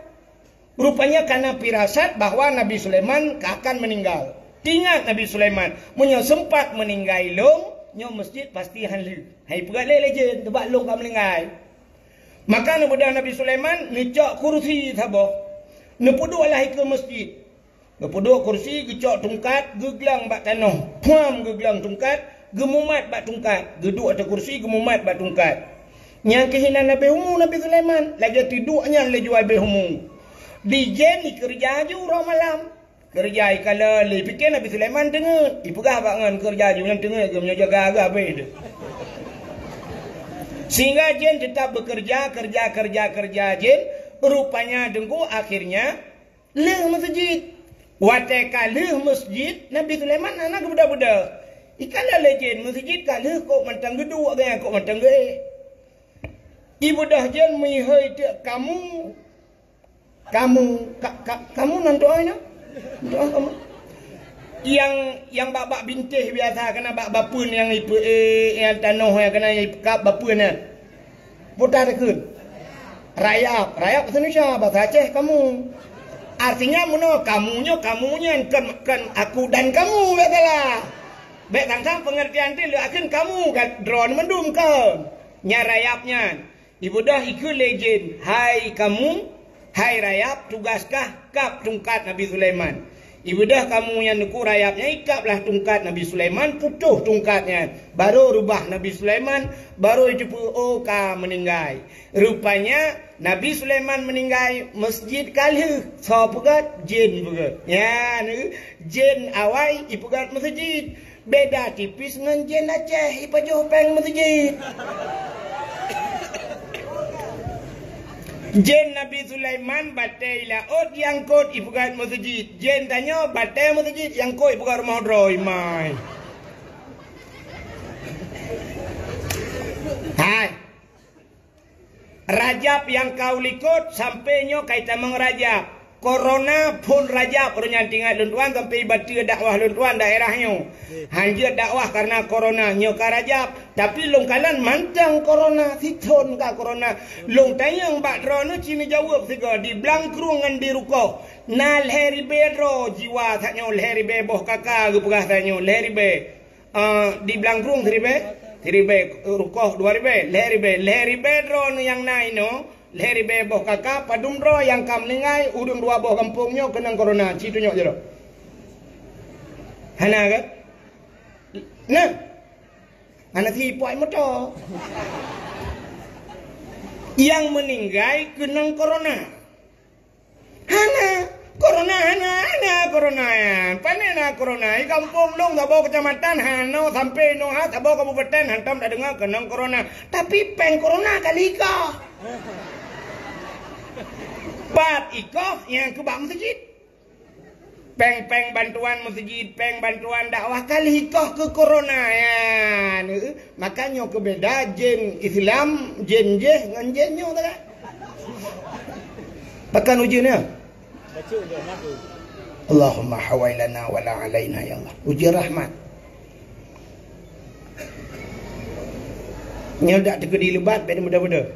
Rupanya kana firasat bahwa Nabi Sulaiman ka akan meuninggai. Ingat Nabi Sulaiman, "Meunyoe seumpat meuninggai lôn, nyoe meuseujid pasti han lheueh." Hai peugah lé lé jén, "Teubak lôn ka meuninggai." Maka neubeudôh Nabi Sulaiman neucok kursi saboh. Neupeuduek lah ikeue meuseujid. Geupeuduek kursi, geucok tungkat, geuglang bak tanoh. Puam geuglang tungkat, geumumat bak tungkat. Geuduek ateueh kursi, geumumat bak tungkat. Nyang keuh inan leubeh umu Nabi Sulaiman, lagèe teuduek nyan lé jua leubeh umu. Di jén ikeureuja aju uroe malam. Keureuja ikalon lé, pike Nabi Sulaiman teungeut. Ipeugah bak ngon keureuja aju nyan teungeut geuh meunyoe jaga geuh habéh teuh. Sehingga jén teutap beukeureuja, keureuja, keureuja, keureuja jén. Rupanya teungku akhirnya lheueh meuseujid. Watèe ka lheueh meuseujid, Nabi Sulaiman hana geubeudôh-beudôh. Ikalon lé jén meuseujid ka lheueh kok mantong geuduek geuh, kok mantong geuék. Ibeudôh jén meuhôi teuk kamu, kamu, ka, ka, kamu nan doa ina? Doa kamu. Nyang, nyang bak-bak bintéh biasa keunan bak bapeuen nyang ipe-, eh, nyang tanoh nyang keunan nyang ipeukab bapeuen nyan. Peue takheun? Rayap. Rayap bahasa Indonesia, bahasa Aceh kamu. Artinya meunoe kamu nyoe, kamu nyan kon, kon aku dan kamu, bèk salah. Bèk sang-sang pengertian teuh leuh akheun kamu kan droeneuh mandum kon. Nyan rayap nyan. Ibeudôh ikeue lé jén, "Hai kamu, hai rayap, tugas kah kab tungkat Nabi Sulaiman." Ibeudôh kamu nyan teungku rayap nyan ikab lah tungkat Nabi Sulaiman, putôh tungkat nyan. Barô reubah Nabi Sulaiman, barô jiteupeue, oh, ka meuninggai. Rupanya Nabi Sulaiman meuninggai, meuseujid ka lheueh, soe peugöt? Jén peugöt. Nyan, jén awai ipeugöt meuseujid. Beda tipis ngon jén Aceh ipajoh péng meuseujid. Jén Nabi Sulaiman batèe laôt nyang kot ipeugöt meuseujid. Jén tanyoe batèe meuseujid nyang kot ipeugöt rumoh droe imai. Hai. Rajab nyang ka u likot sampoe nyoe ka itamong Rajab. Korona phon Rajab, ureueng nyan teuingat lôn tuan sampoe ibateue dakwah lôn tuan daerah nyoe. Hanjeuet dakwah kareuna korona nyoe ka Rajab, tapi lôn kalon mantong korona, sithon ka korona. Lôn tanyong bak droeneuh ci neujaweueb sigoe di Blangkrueng ngon di Rukoh. Na lhèe ribèe droe jiwa that nyoe, lhèe ribèe boh kaka geupeugah that nyoe, lhèe ribèe. Ah, di Blangkrueng siribèe, siribèe, Rukoh dua ribèe, lhèe ribèe, lhèe ribèe droeneuh nyang na inoe, lhèe ribèe boh kaka, padum droe nyang ka meuninggai, ureueng dua boh gampông nyoe keunong korona, ci tunyok jaroe. Hana kan? Nah, hana si puai moto. Nyang meuninggai keunong korona. Hana, korona hana, hana korona nyan. Pane na korona? Di gampông lôn saboh keucamatan hana, sampoe inoe ha saboh kabupaten hantom tadeungoe keunong korona. Tapi péng korona ka lika. Pat ikoh nyang keu bak meuseujid. Péng-péng bantuan meuseujid, péng bantuan dakwah, ka lheuh ikoh keu corona nyan. Maka nyoe keubeda jén Islam, jén jéh ngon jén nyoe teuka. Pakon ujeuen nyoe? Allahumma hawailana wala alaina ya Allah. Ujeuen rahmat. Nyoe dak teukeudi lebat, bèk mudah-mudah.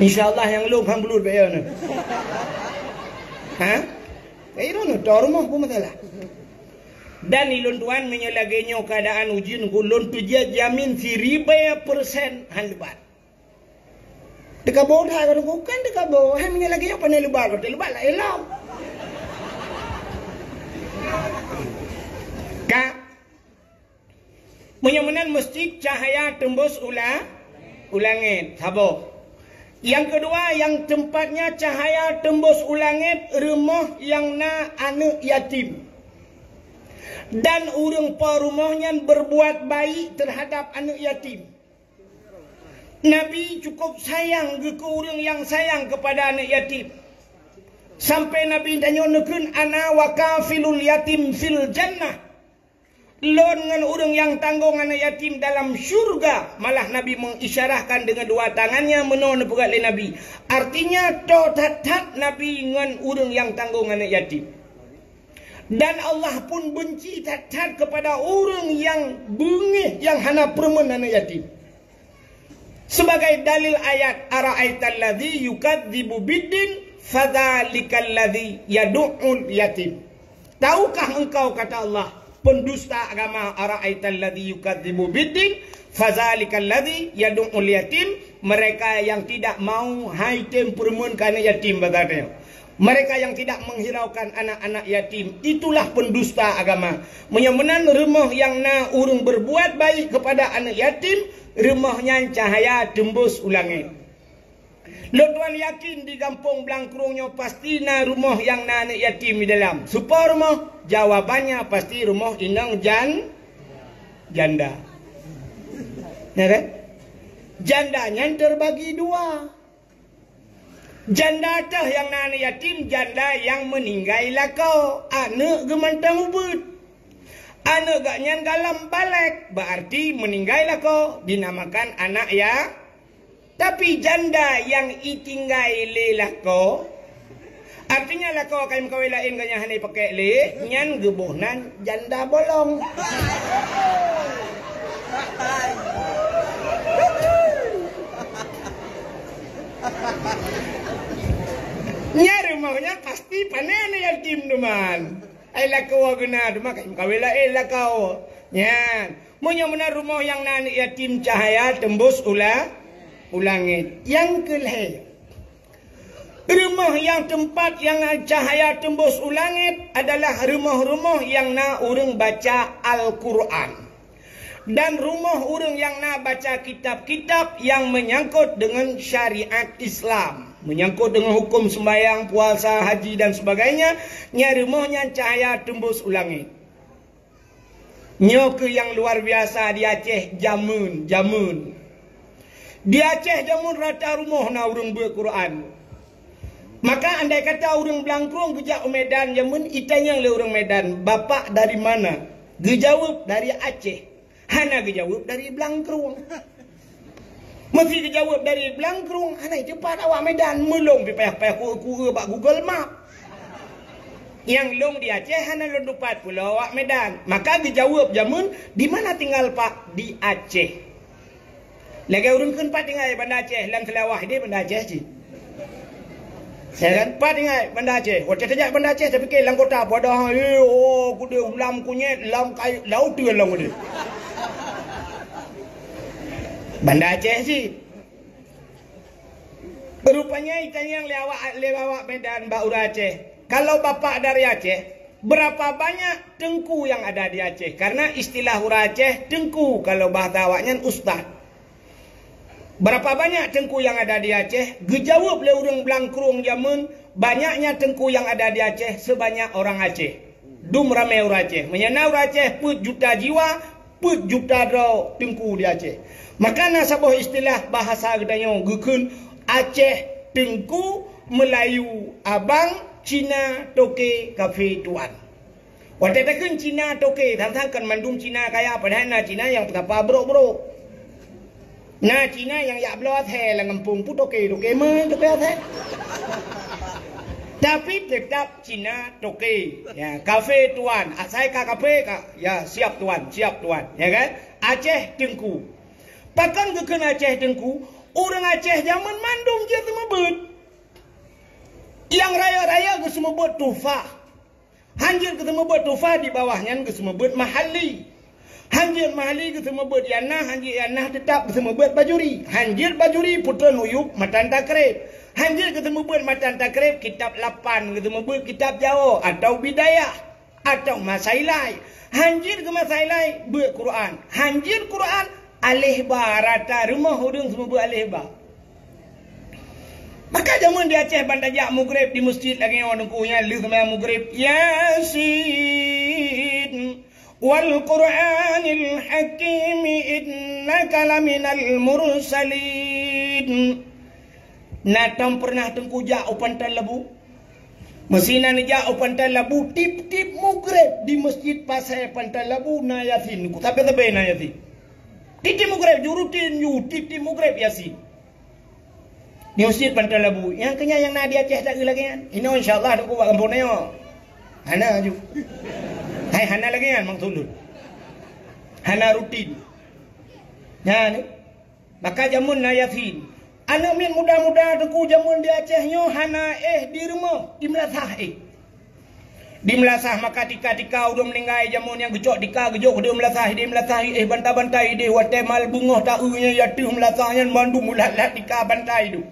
Insya Allah nyang lôn han bulut bèk ya nyoe. Ha? Kaya droeneuh, toh rumoh pun masalah. Dan ilôn tuan, meunyoe lagèe nyoe keuadaan ujeuen, ulôn tujiak jamin siribèe persen han lebat. Teukaboh that ka teungku, kan teukaboh. Hai meunyoe lagèe nyoe pane lebat, watèe lebat lah elok. Ka. Meunyoe meunan meuseujid cahya teumbus u la-, u langèt, saboh. Nyang keudua, nyang teumpatnya cahya teumbus u langèt, rumoh nyang na aneuk yatim. Dan ureueng po rumoh nyan berbuat baik terhadap aneuk yatim. Nabi cukup sayang geuh keu ureueng nyang sayang keupada aneuk yatim. Sampai Nabi tanyoe neukheun, "Ana wa kafilul yatim fil jannah." Lôn ngon ureueng nyang tanggong aneuk yatim dalam syurga. Malah Nabi mengisyarahkan dengan dua tangannya, meunoe neupeugah lé Nabi. Artinya, toe that-that Nabi ngon ureueng nyang tanggong aneuk yatim. Dan Allah pun benci that-that kepada ureueng nyang beungéh, nyang hana peureumeun aneuk yatim. Sebagai dalil ayat, "Ara'aital ladzi yukadzibu biddin, fadzalikal ladzi yadu'ul yatim." Tahukah engkau, kata Allah, pendusta agama, "Ara'aital ladzi yukadzibu biddin, fadzalikal ladzi yadu'ul yatim." Mereka yang tidak mau hai tem peureumeun keu aneuk yatim, bagaimana? Mereka yang tidak menghiraukan anak-anak yatim, itulah pendusta agama. Meunyoe meunan rumoh nyang na ureueng berbuat baik kepada aneuk yatim, rumoh nyan cahya teumbus u langèt. Lôn tuan yakin di gampông Blangkrueng nyoe pasti na rumoh nyang na aneuk yatim di dalam. Soe po rumoh? Jawabannya pasti rumoh inong jan-, janda. Ya kan? Janda nyan terbagi dua. Janda teuh nyang na aneuk yatim, janda nyang meuninggai lakoe, aneuk geuh mantong ubit. Aneuk geuh nyan galom balek, berarti meuninggai lakoe, dinamakan anak ya-, tapi janda nyang itinggai lé lakoe, artinya lakoe ka meukawen laén geuh nyan hana ipakék lé, nyan geuboh nan janda bolong. Nyan rumoh nyan pasti pane aneuk yatim teuma. Ai lakoe geuh na teuma ka meukawen laén lakoe. Nyan. Meunyoe meunan rumoh nyang na aneuk yatim cahya teumbus u la-, u langèt. Nyang keu lhèe. Rumoh nyang teumpat nyang cahya teumbus u langèt adalah rumoh-rumoh nyang na ureueng baca Al-Qur'an. Dan rumoh ureueng nyang na baca kitab-kitab nyang meunyangkot deungon syariat Islam, meunyangkot deungon huköm seumbahyang, puasa, haji dan sebagainya, nyan rumoh nyan cahya teumbus u langèt. Nyoe keuh nyang luar biasa di Aceh jameun, jameun. Di Aceh jameun rata rumoh na ureueng beuet Quran. Maka andai kata ureueng Blangkrueng geujak u Medan jameun, itanyong lé ureueng Medan, "Bapak dari mana?" Geujaweueb, "Dari Aceh." Hana geujaweueb, "Dari Blangkrueng." Meuseuti geujaweueb dari Blangkrueng, hana teupat awak Medan, meulong pih payah-payah ku-, ku-, bak Google Map. Nyang lôn di Aceh hana lôn teupat pulo awak Medan. Maka geujaweueb jameun, "Di mana tinggal, Pak?" "Di Aceh." Lagèe ureueng kheun, "Pat tinggai?" "Banda Aceh." Lam Seulawah deh Banda Aceh cit. Ya kan? "Pat tinggai?" "Banda Aceh." Watèe tajak Banda Aceh, tapike lam kota, padahai, eh, oh, keudeh lam kunyét, lam kai-, lauteuen lam keudeh. Banda Aceh cit. Rupanya itanyong lé awak, lé awak Medan bak ureueng Aceh, "Kalau Bapak dari Aceh, berapa banyak teungku yang ada di Aceh?" Karena istilah ureueng Aceh teungku, kalau bahasa awaknyan ustaz. Berapa banyak teungku yang ada di Aceh? Geujaweueb lé ureueng Blangkrueng jameun, banyaknya teungku yang ada di Aceh sebanyak orang Aceh. Dum ramé ureueng Aceh. Meunyoe na ureueng Aceh peuet juta jiwa, peuet juta droe teungku di Aceh. Maka na saboh istilah bahasa geutanyoe geukheun Aceh Teungku, Melayu Abang, Cina toke kafé tuan. Watée takheun Cina toke, sang-sang kon mandum Cina kaya, padahai na Cina nyang peusapa brok-brok. Na Cina nyang jak bloe asèe lam gampông, peue toke, toke meuh, toke asèe. Tapi teutap Cina toke. Ya, kafé tuan, asai ka kafé ka, ya siap tuan, siap tuan, ya kan? Aceh teungku. Pakon geukheun Aceh teungku? Ureuëng Aceh jamén mandum jeuet seumeubeuet. Nyang rayeuk-rayeuk geuseumeubeuet tuhfah. Hanjeuet geuseumeubeuet tuhfah, di bawah nyan geuseumeubeuet mahalli. Hanjeuet mahalli geuseumeubeuet ianah, hanjeuet ianah teutap geuseumeubeuet bajuri. Hanjeuet bajuri putroe Nuyup matan takrib. Hanjeuet geuseumeubeuet matan takrib kitab lapan geuseumeubeuet kitab jawoe atawa bidayah. Atawa masailai. Hanjeuet keu masailai beuet Quran. Hanjeuet Quran aleh ba rata rumoh ureuëng seumeubeuet aleh ba. Maka jamén di Aceh ban tajak mugreb di meuseujid lagée nyoe teungku nyan lheueh seumayang mugreb, Yasin wal Qur'anil Hakim innaka laminal mursalin. Na tom peureunah teungku jak u Pantai Labu? Meusinan jak u Pantai Labu, tiep-tiep mugreb di meuseujid pasai Pantai Labu na Yasin. Ku sabe-sabe na Yasin. Tiep-tiep mugreb ju rutin ju tiep-tiep mugreb Yasin. Di meuseujid Pantai Labu. Nyang keunyan nyang na di Aceh tak lagée nyan. Inoe insya Allah teungku bak gampông nyoe. Hana ju. Hai hana lagée nyan maksud lôn. Hana rutin. Nyan. Maka jamén na Yasin. Aneuëk miet muda-muda teungku jamén di Aceh nyoe hana éh di rumoh, di meulasah éh. Di meulasah maka tika-tika ureuëng meuninggai jamén nyang geucok tika geujok di meulasah, di meulasah éh banta-banta idéh watée mal beungoh taeu nyan ateueh meulasah nyan mandum ulat-lat tika banta idéh.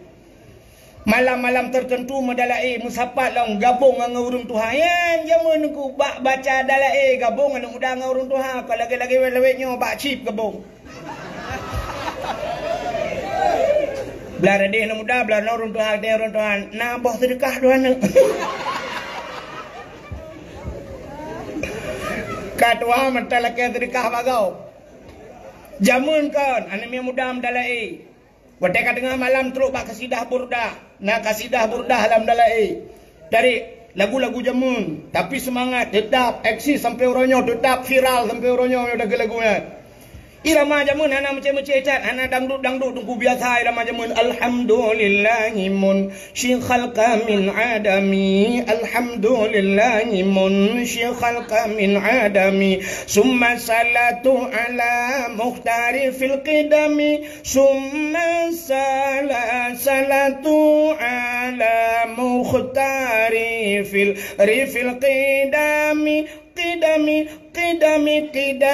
Malam-malam teuteuntu meudalaé meusapat lom gabong ngon ureuëng tuha. Nyan jamén teungku bak baca dalaé gabong aneuëk muda ngon ureuëng tuha, ka lagée-lagée wét-wét nyoe bak cip gabong. Blah radeh aneuëk muda, blah na ureuëng tuha, radeh ureuëng tuha, na boh seudeukah dua aneuëk. Ka tuha mantong lakée seudeukah bak gob. Jamén kon aneuëk miet muda meudalaé. Watée ka teungoh malam trok bak kasidah Burdah. Na kasidah Burdah lam dalaé. Dari lagu-lagu jamén, tapi seumangat teutap eksis sampoe uroe nyoe, teutap viral sampoe uroe nyoe lagu-lagu nyan. Irama jamén hana meucéh-meucéh that, hana dangdut-dangdut teungku biasa irama jamén. Alhamdulillahi munsyi khalqa min adami. Alhamdulillahi munsyi khalqa min adami. Summa salatu ala mukhtari fil qidami. Summa sala-, salatu ala mukhtari fil rifil qidami, qidami, qidami, qidami.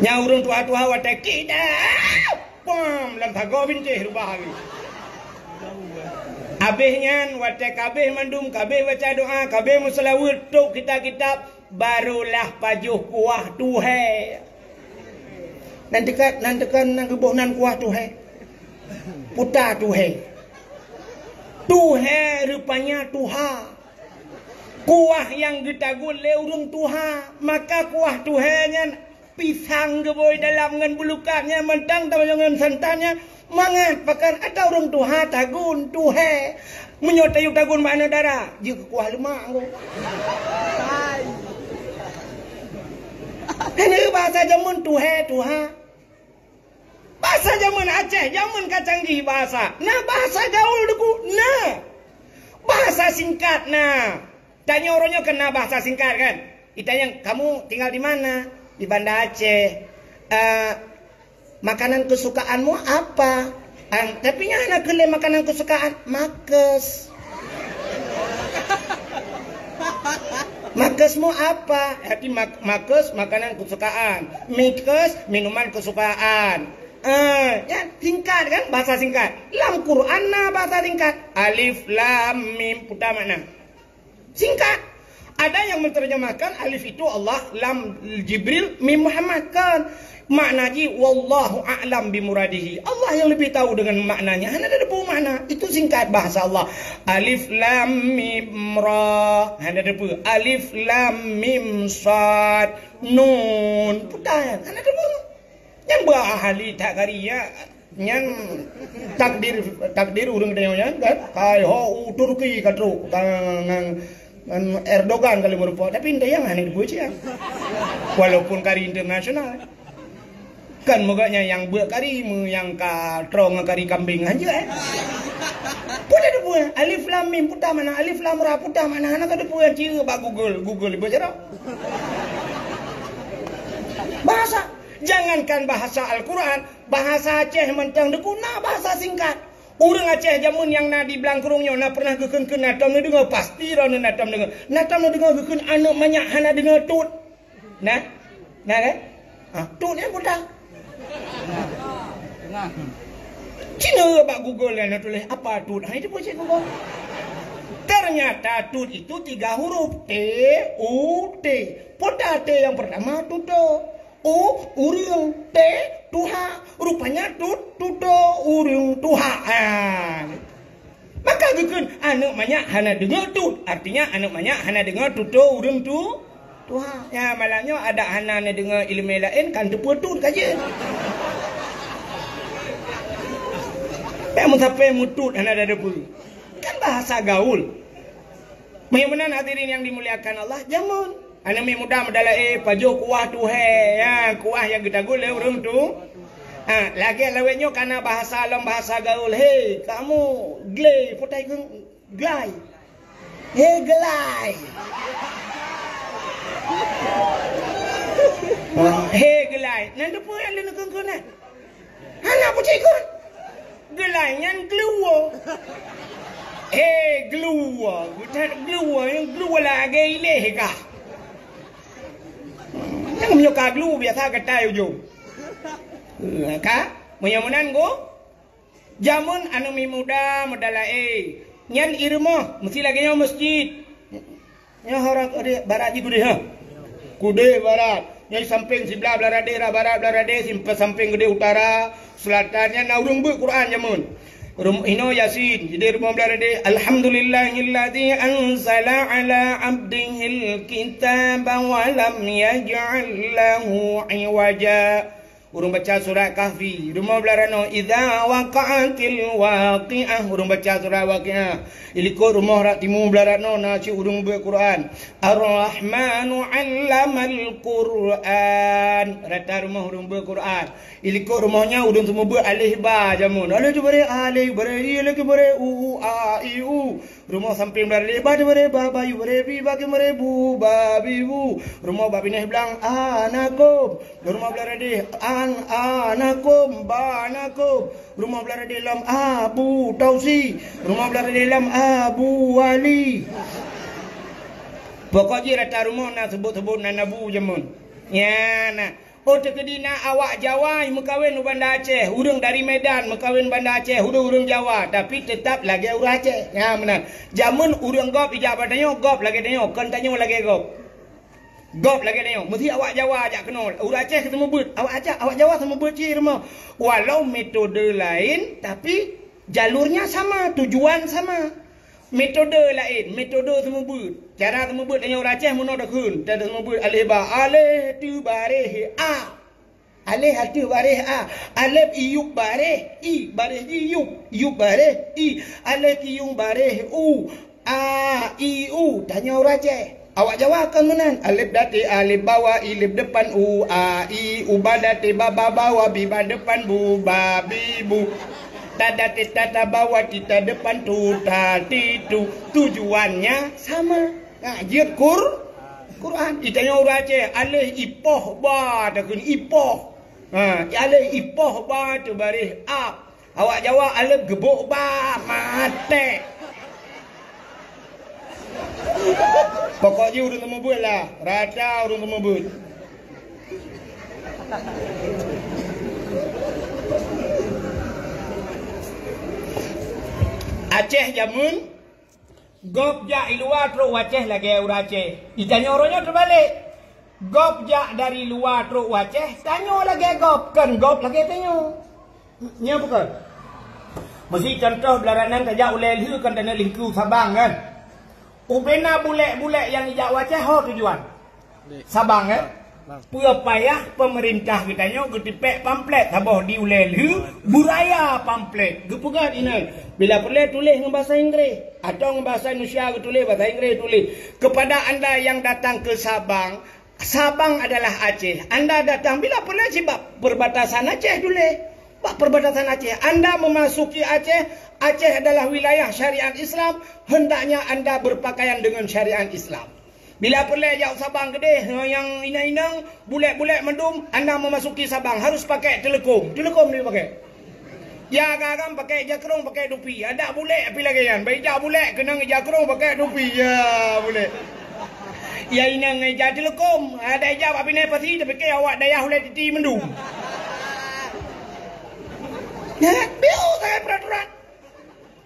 Nyang ureuëng tuha-tuha watée qidam, pam, lam sagoe bintéh rubah lagi. Abéh nyan watée kabéh mandum, kabéh baca doa, kabéh meuseulaweuet, tok kitab-kitab, barulah pajoh kuah tuhée. Nan teuka, nan teuka, nan geuboh nan kuah tuhée. Puta tuhée. Tuhée rupanya tuha. Kuah nyang geutagun lé ureuëng tuha, maka kuah tuhée nyan pisang geubôi dalam ngon bulukat nyan mantong tamanyong ngon santan nyan. Mangat pakon ata ureuëng tuha tagun, tuhée. Meunyoe tayue tagun bak aneuëk dara, jeuet keu kuah leumak engko. Hana bahasa jamén tuhée, tuha. Bahasa jamén Aceh, jamén ka canggih bahasa. Na bahasa gaul teungku, na. Bahasa singkat na. Tanyoe uroe nyoe kan na bahasa singkat kan? Itanyong, "Kamu tinggal di mana?" "Di Banda Aceh." "Eh, makanan kesukaanmu apa?" "Ah, tapi nyan hana keu lé makanan kesukaan." "Makes." "Makesmu apa?" Arti mak-, makes makanan kesukaan. Mikes minuman kesukaan. Eh, ya, singkat kan? Bahasa singkat. Lam Quran na bahasa singkat. Alif, lam, mim, puta makna. Singkat. Ada yang menerjemahkan alif itu Allah, lam Jibril, mim Muhammad. Kan? Makna ji, "Wallahu a'lam bimuradihi." Allah yang lebih tahu dengan maknanya. Hana ada pun makna. Itu singkat bahasa Allah. Alif lam mim ra. Hana ada pun. Alif lam mim sad. Nun. Putar. Hana ada pun. Nyan beuahli that kari nyan, nyan takdir, takdir ureuëng tanyoe nyan kan. Kai ho u Turki ka trok, ka ngan, ngan Erdogan ka lheueh meurumpok, tapi entah nyang hana dibuet cit. Walaupun kari internasional. Kan meuga nyan nyang buet kari, meu nyang ka trok ngon kari kambing aja eh. Peue dah dibuet? Alif lam mim, peue makna alif lam ra, peue makna hana ka dibuet, cek bak Google, Google buet cara. Bahasa, jangankan bahasa Al-Quran, bahasa Aceh mantong dikeu na bahasa singkat. Ureuëng Aceh jameun nyang na di Blangkrueng nyoe na pernah geukheun-kheun, na tom neudeungoe, pasti droeneuh na tom deungoe. Na tom neudeungoe geukheun aneuëk manyak hana deungoe tut. Nah, nah kan? Ah, tut nyan peue? Cina bak Google nyan na tuléh apa tut. Ha, itu pun cek Google. Ternyata tut itu tiga huruf. T, U, T. Peue T yang pertama? Tuto. U, ureuëng. T, tuha. Rupanya tut, tuto ureuëng tuha. Ah. Maka geukheun aneuëk manyak hana deungoe tut. Artinya aneuëk manyak hana deungoe tuto ureuëng tu. Tuha. Ya, malam nyoe adak hana neudeungoe iéleumé laén kan teupeue tut ka jeuet. Pek meusape meutut hana ada deungoe. Kan bahasa gaul. Meunyoe meunan hadirin yang dimuliakan Allah, jameun. Aneuëk miet muda meudala, eh, pajoh kuah tuhé, ya, kuah nyang geutaguen lé ureuëng tu. Ha, lagée lawét nyoe kana bahasa lom bahasa gaul, "Hei, kamu glé, putai keu glai." "Hei, glai." Ha, "Hei, glai." Nan teupeue nyang leuneuk keu-keu nyan? Hana peucikon. Geulai nyan gluwo. He, gluwo. Geutat gluwo, gluwo lagée iléh ka. Nyang meunyoe ka gluwo biasa geutai ujong. Ka? Meunyoe meunan go, jameun aneuëk miet muda meudala, eh, nyan i rumoh meusti lagée nyoe meuseujid. Nyoe hara keudeh barat jih keudeh, ha. Keudeh barat. Nyoe sampéng siblah blah radeh, ra barat blah radeh, simpa-, sampéng keudeh utara, seulatan, nyan na ureuëng beuet Quran jameun. Rum-, inoe Yasin, jideh rumoh blah radeh, "Alhamdulillahilladzi anzala ala abdihil kitaba wa lam yaj'al lahu iwaja." Ureuëng baca surat Kahfi, rumoh blah ranoe, "Idza waqa'atil waqi'ah." Ureuëng baca surat Waqiah. Ilikot rumoh rak timu blah ranoe na cit ureuëng beuet Quran. "Ar-Rahmanu 'allamal Qur'an." Rata rumoh ureuëng beuet Quran. Ilikot rumoh nyan ureuëng seumeubeuet aleh ba jameun. Aleh tu bareh, aleh bareh, i aleh tu bareh, u, u, a, i, u. Rumoh sampéng blah radeh, ba tu bareh, ba, ba, yu bareh, bi, ba, ke bareh, bu, ba, bi, bu. Rumoh bak binéh blang, a, na, kom. Rumoh blah radeh, an, a, na, kom, ba, na, kom. Rumoh blah radeh lom, a, bu, tausi. Rumoh blah radeh lom, a, bu, wali. Pokok jih rata rumoh na seubut-seubut nan na bu jameun. Nyan na. Oh, teukeudi na awak Jawa meukawen u Banda Aceh, ureuëng dari Medan meukawen Banda Aceh, ureuëng-ureuëng Jawa, tapi teutap lagée ureuëng Aceh. Nyan meunan. Jameun ureuëng gob ijak bak tanyoe, gob lagée tanyoe, kon tanyoe lagée gob. Gob lagée tanyoe, meusti awak Jawa jak keunoe. Ureuëng Aceh seumeubeuet, awak Aceh, awak Jawa seumeubeuet cit rumoh. Walau metode laén, tapi jalurnya sama, tujuan sama. Metode laén, metode seumeubeuet. Cara seumeubeuet tanyoe ureuëng Aceh meunoe takheun, ta seumeubeuet aleh ba, aleh tu bareh a. Aleh ateueh bareh a. Alef iyup bareh i, bareh ji yup, yup bareh i. Aleh kiyueng bareh u, a, i, u. Tanyoe ureuëng Aceh. Awak Jawa kon meunan. Alef dati alef bawa i lef depan u, a, i, u ba dati baba bawa bi ba depan bu, ba, bi, bu. Ta dati tata bawa tita depan tu, ta, ti, tu. Tujuannya sama. Nah, jeuet Qur-, Quran. Itanyoe ureuëng Aceh, aleh ipoh ba takheun ipoh. Ha, aleh ipoh ba teubareh a. Awak Jawa alef geubok ba maté. Pokok jih ureuëng seumeubeuet lah, rata ureuëng seumeubeuet. Aceh jameun gob jak i luwa trok u Aceh lagée ureuëng Aceh. Itanyoe uroe nyoe teubalek. Gob jak dari luwa trok u Aceh, tanyoe lagée gob, kon gob lagée tanyoe. Nyoe bukon. Meusi contoh blah ranan tajak ulée lheueh kon taneuk lingku Sabang kan. Ubena bulek-bulek nyang ijak u Aceh ho tujuan. Sabang kan. Peue payah peumeurintah geutanyoe geutipék pamflet saboh di ulée lheueh, beuraya pamflet. Geupeugah inan, bila peureulée tuléh ngon basa Inggréh atawa ngon basa Indonesia geutuléh, basa Inggréh tuléh. Kepada anda yang datang ke Sabang, Sabang adalah Aceh. Anda datang bila peureulée cit bak perbatasan Aceh tuléh. Bak perbatasan Aceh. Anda memasuki Aceh, Aceh adalah wilayah syariat Islam, hendaknya anda berpakaian dengan syariat Islam. Bila peureulée jak u Sabang keudeh, nyang inong-inong, bulek-bulek mandum, anda memasuki Sabang harus pakai teuleukom. Teuleukom ni pakai. Ya, agam-agam pakai ija krong, pakai tupi. Adak bulek api lagée nyan. Bak ija bulek keunong ija krong, pakai tupi. Ya, bulek. Ya, inong ija teuleukom. Adak ija bak Pinai Pasi, tapike awak dayah ulée titi mandum. Nah, biu sagai peraturan.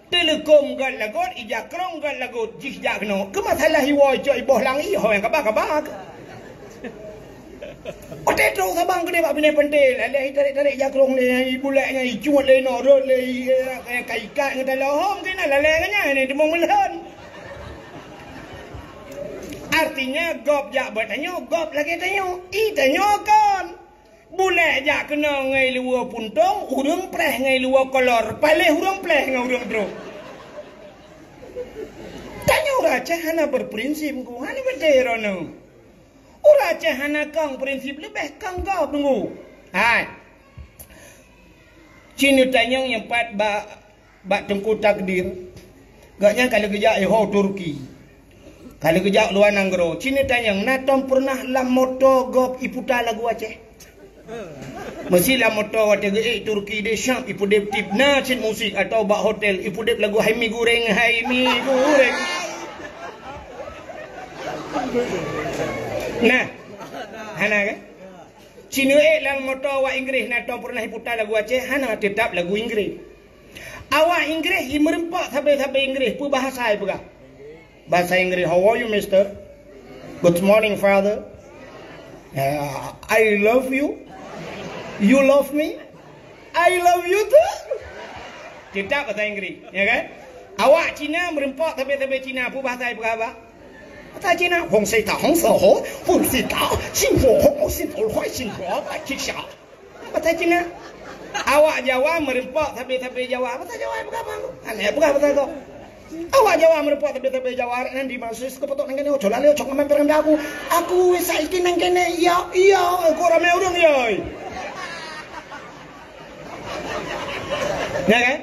Teuleukom gét lagot, ija krong gét lagot, jih jak keunoe. Keu masalah iwoe cok iboh langit, ho nyang kaba-kaba. Watée trok Sabang keudeh bak Pinai Pasi, lalée tarek-tarek ija krong lé, ibulek nyan, icuet lé, inong rot lé, i, eh, ka ikat ngon taloe, hom keunan lalée ngon nyan, ni teumong meulhon. Artinya, gob jak bak tanyoe, gob lagée tanyoe, i tanyoe kon. Bulek jak keunoe ngon luweue puntông, ureuëng preh ngon luweue kolor, paléh ureuëng preh ngon ureuëng droe. Tanyoe ureuëng Aceh hana berprinsip, Teungku, hana beutôi droeneuh. Ureuëng Aceh hana kong prinsip, leubeh kong gob, Teungku. Hai. Cit neutanyong nyang pat bak Bak Teungku Takdir, gobnyan ka lheueh geujak iho Turki. Ka lheueh geujak luwa nanggroe. Cit neutanyong, na tom peureunah lam moto gob iputa lagu Aceh? Meusi lam moto watée geuék Turki deh syab ipudeb tip na cit musik atawa bak hotel ipudeb lagu Hai Mi Goreng, Hai Mi Goreng. Nah, hana kan? Cit neuék lam moto awak Inggréh na tom peureunah iputa lagu Aceh, hana, teutap lagu Inggréh. Awak Inggréh i meureumpok sabe-sabe Inggréh, peue bahasa ipeugah? Bahasa Inggréh, "How are you, mister? Good morning, father. Uh, I love you. You love me. I love you too." Teutap bahasa Inggréh, ya kan? Awak Cina meureumpok sabe-sabe Cina, peue bahasa ipeugah, bah? Bahasa Cina, "Hong sei ta hong sa ho, hong sei ta, sing ho ho, sing ho ho, sing ho, ba chi sha." Bahasa Cina. Awak Jawa meureumpok sabe-sabe Jawa. Bahasa Jawa peugah bang. Aneh peugah bahasa tu. Awak Jawa meureumpok sabe-sabe Jawa. Nan di maksud ke potok nang kene, "Oh, coba lewat cok ngambil perang aku. Aku saiki nang kene, iya, iya, aku ramai urang, iya." Ya kan?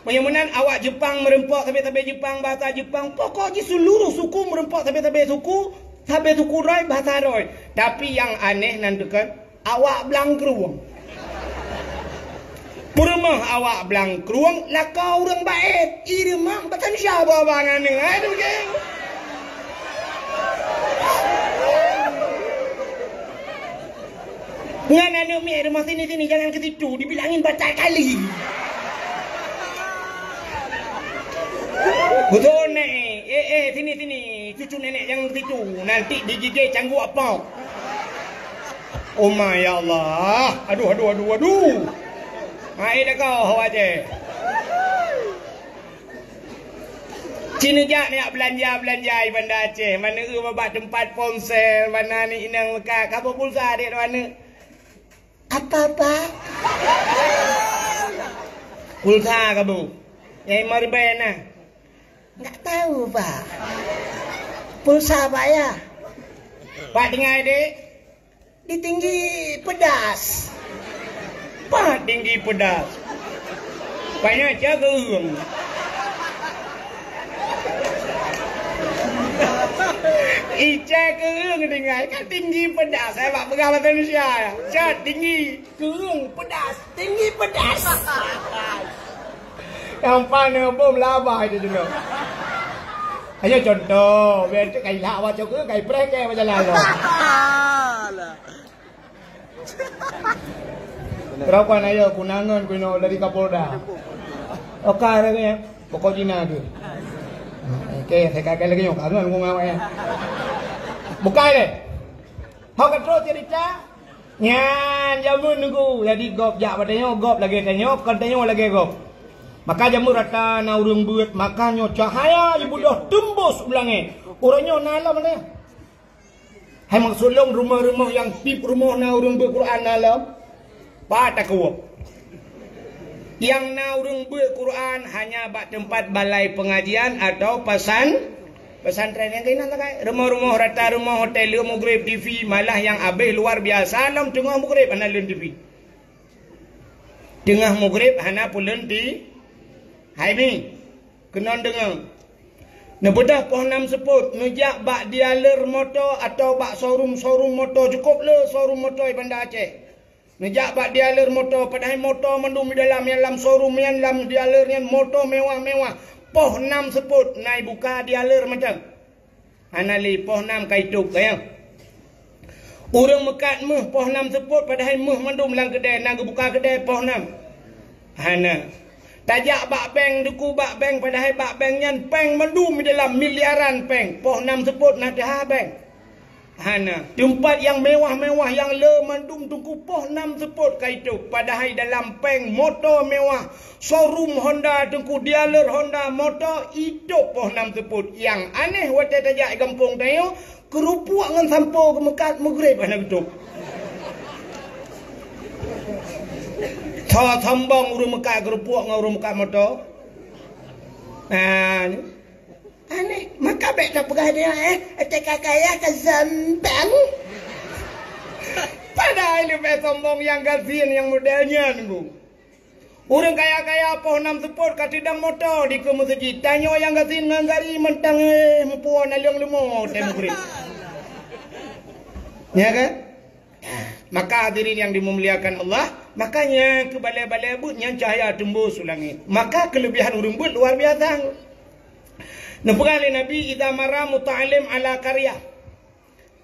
Meunyoe meunan awak Jepang meureumpok sabe-sabe Jepang, bahasa Jepang. Pokok jih seluruh suku meureumpok sabe-sabe suku, sabe suku roi, bahasa roi. Tapi nyang aneh nan teukan, awak blang krueng. Peurumoh awak blang krueng, lakoe ureuëng baét. I rumoh batan siapa bang aneuëk? Hai, tu ke? Nyan aneuk miet rumoh sini-sini, jangan ke situ, dibilangin batai kali. Betul, Nek. Eh, eh, sini, sini. Cucu nenek jangan ke situ. Nanti digigit cangguek apa? Oh my, ya Allah. Aduh, aduh, aduh, aduh. Hai dah kau, hawa je. Cit neujak neujak beulanja-beulanja i Banda Aceh, maneue bak teumpat ponsel, mana ni inong meukat, ka beu pulsa dek droe aneuk. Apa, Pak? Pulsa ka beu. Nyang lima ribèe na. Enggak tahu, Pak. Pulsa apa ya? Pak tinggai, Dek. Di Tinggi Pedas. Pat Tinggi Pedas? Banyak jaga urang. Ica keureung tinggai ka Tinggi Pedas. Saya bak peugah bahasa Indonesia. Cat tinggi, keureung pedas, tinggi pedas. Nyang paneuk bom labah itu dulu. Ayo contoh, biar tu kai lak baca ke, kai preh ke baca lalu. Alah. Terapan ayo kunangan kuno dari Kapolda. Oka ada ke ya? Pokok Cina tu. Oke, saya kakak lagi nyok kangen aku ngawak ya. Bukai deh. Hok terus cerita. Nyan jameun nunggu. Jadi gob jak bak tanyoe, gob lagée tanyoe, kon tanyoe lagée gob. Maka jameun rata na ureuëng beuet, maka nyoe cahaya jibeudôh teumbus u langét. Uroe nyoe na lom ada. Hai maksud lôn rumoh-rumoh nyang tiep rumoh na ureuëng beuet Quran na lom? Pat takeuwöb. Nyang na ureuëng beuet Quran hanya bak teumpat balai pengajian atau pesan, pesantren nyang keunan sagai. Rumoh-rumoh rata rumoh hotel le mugreb T V, malah nyang abéh luar biasa lom teungoh mugreb hana leueng T V. Teungoh mugreb hana peuleuen T V. Hai mi, keunoe deungoe. Neubeudôh poh nam seupôt, neujak bak dealer moto atau bak showroom-showroom moto, cukôp le showroom moto di Banda Aceh. Neujak bak dealer moto, padahai moto mandum di dalam, nyang lam showroom nyan, lam dealer nyan moto mewah-mewah. Poh nam seupôt na ibuka dealer mantong. Hana lé poh nam ka itôp, ka nyan. Ureuëng meukat méuh poh nam seupôt, padahai méuh mandum lam keudè, na geubuka keudè poh nam? Hana. Tajak bak bank, teungku, bak bank, padahai bak bank nyan péng mandum di dalam, miliaran péng. Poh nam seupôt na teuhah bank? Hana. Teumpat nyang mewah-mewah nyang le mandum, teungku, poh nam seupôt ka itôp, padahai dalam péng moto mewah, showroom Honda, teungku, dealer Honda, moto, itôp poh nam seupôt. Nyang aneh watée tajak di gampông tanyoe, keurupuk ngon sampo geumeukat, mugreb hana geutôp. Tho sombong ureuëng meukat keurupuk ngon ureuëng meukat moto. Nah, aneh, maka bék tapeugah dia, eh, T K K ya ka sombong. Padahai leubeh sombong nyang gasien nyang model nyan, Bu. Ureuëng kaya-kaya poh nam seupôt ka teudong moto dikeue meuseujid. Tanyoe nyang gasien ngon gari mantong, eh, meupuwoe naleueng leumo teuh mugreb. Ya kan? Maka hadirin yang dimuliakan Allah, makanya keu balée-balée beuet nyan cahya teumbus u langét. Maka keuleubihan ureuëng beuet luar biasa. Neupeugah lé Nabi, "Idza marra muta'allim ala qaryah,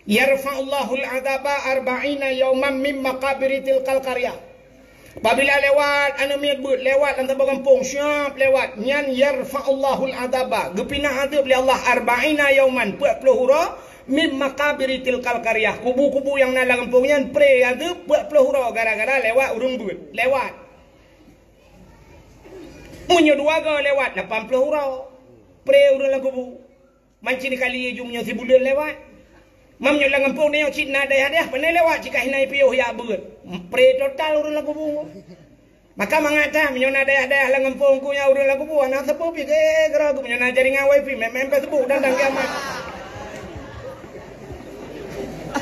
yarfa'ullahul adzaba arba'ina yauman min maqabiri tilkal qaryah." Apabila lewat aneuk miet beuet, lewat lam saboh gampông, siap lewat, nyan yarfa'ullahul adzaba, geupinah azeueb lé Allah arba'ina yauman, peuet ploh uroe, min maqabiri tilkal qaryah, kubu-kubu nyang na lam gampông nyan pre azeueb peuet ploh uroe gara-gara lewat ureuëng beuet, lewat. Meunyoe dua goe lewat, lapan ploh uroe pre ureuëng lam kubu. Man cit kali ju meunyoe sibuleuen lewat. Mam nyoe lam gampông nyoe cit na dayah-dayah, pane lewat cit ka hina piôh jak beuet. Pre total ureuëng lam kubu. Maka mangat that meunyoe na dayah-dayah lam gampông ku nyang ureuëng lam kubu, hana sapeue pih, eh, geura ku meunyoe na jaringan wifi, mem-mem Facebook dan, dan kiamat.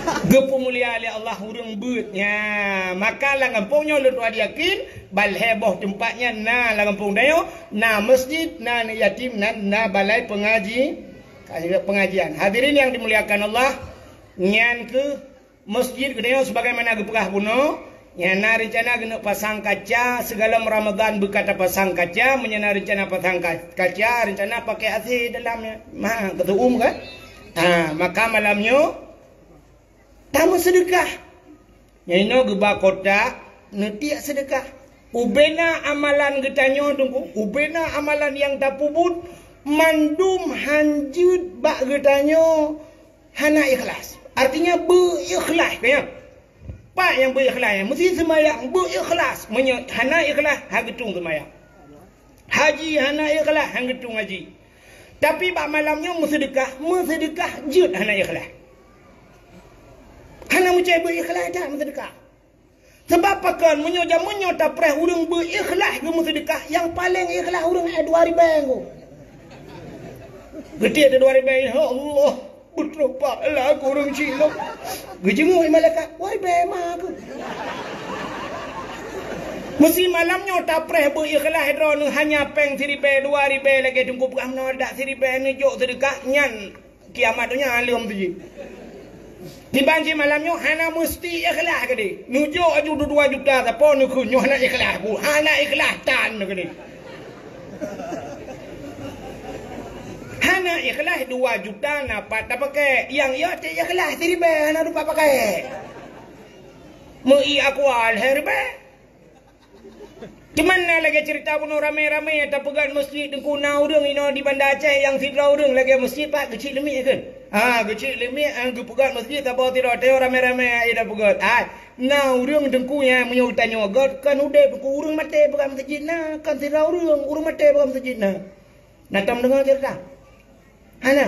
Geupeumulia lé Allah ureuëng beuet. Nya, maka lam gampông nyoe lôn tuan yakin, balhée boh teumpat nyan na lam gampông tanyoe, na masjid, na aneuk yatim, na, na balai pengaji, pengajian. Hadirin yang dimuliakan Allah, nyan keuh masjid geutanyoe sebagaimana geupeugah bunoe, nyang na reuncana geuneuk pasang kaca, sigohlom Ramadhan beuka tapasang kaca, meunyoe na reuncana pasang ka-, kaca, reuncana pakai A C dalam nyan. Ma, keu seuuem kan? Ha, maka malam nyoe, tameuseudeukah. Nyang inoe geuba kotak, neutiek seudeukah. Ubena amalan geutanyoe, teungku, ubena amalan nyang tapeubuet, mandum hanjeuet bak geutanyoe hana ikhlas. Artinya, beu-ikhlas, ka nyan. Pat nyang beu-ikhlas nyan? Meusti seumayang beu-ikhlas. Meunyoe hana ikhlas, hana geutueng seumayang. Haji hana ikhlas, hana geutueng haji. Tapi bak malam nyoe meuseudeukah, meuseudeukah jeuet hana ikhlas. Hana meucai beu-ikhlas that meuseudeukah. Sabab pakon, meunyoe jameun nyoe tapreh ureuëng beu-ikhlas geumeuseudeukah, nyang paleng ikhlas ureuëng, eh, dua ribée ngon. Geutiek teuh dua ribée, "Ya Allah, beutôi pahala keu ureuëng chik lom." Geujenguk malaikat, "Wai bée ma keuh." Meuseuti malam nyoe tapreh beu-ikhlas droeneuh hanya péng siribée, dua ribée lagée teungku peugah meunoe, dak siribée neujok seudeukah nyan. Kiamat donya aleuem tu jih. Kiban cit malam nyoe hana meusti ikhlas keudeh. Neujok aju dua juta, sapo neukheun nyoe hana ikhlas, bu, hana ikhlas tan keudeh. Hana ikhlas dua juta na pat tapakai. Nyang iya ti ikhlas siribée hana dupat pakai. Meu-i aqua lhée ribée. Cuman na lagée ceurita bunoe ramé-ramé tapeugét masjid teungku na ureuëng inoe di Banda Aceh nyang sidroe ureuëng lagée masjid pat geucik leumiek kheun. Ha, geucik leumiek, ha, geupeugét masjid saboh sidroe teuh ramé-ramé ai tapeugét. Ai, na ureuëng teungku nyang meunyoe geutanyoe gét kon udeb teungku ureuëng maté peugét masjid na, kon sidroe ureuëng, ureuëng maté peugét masjid na. Na tom deungoe ceurita? Hana.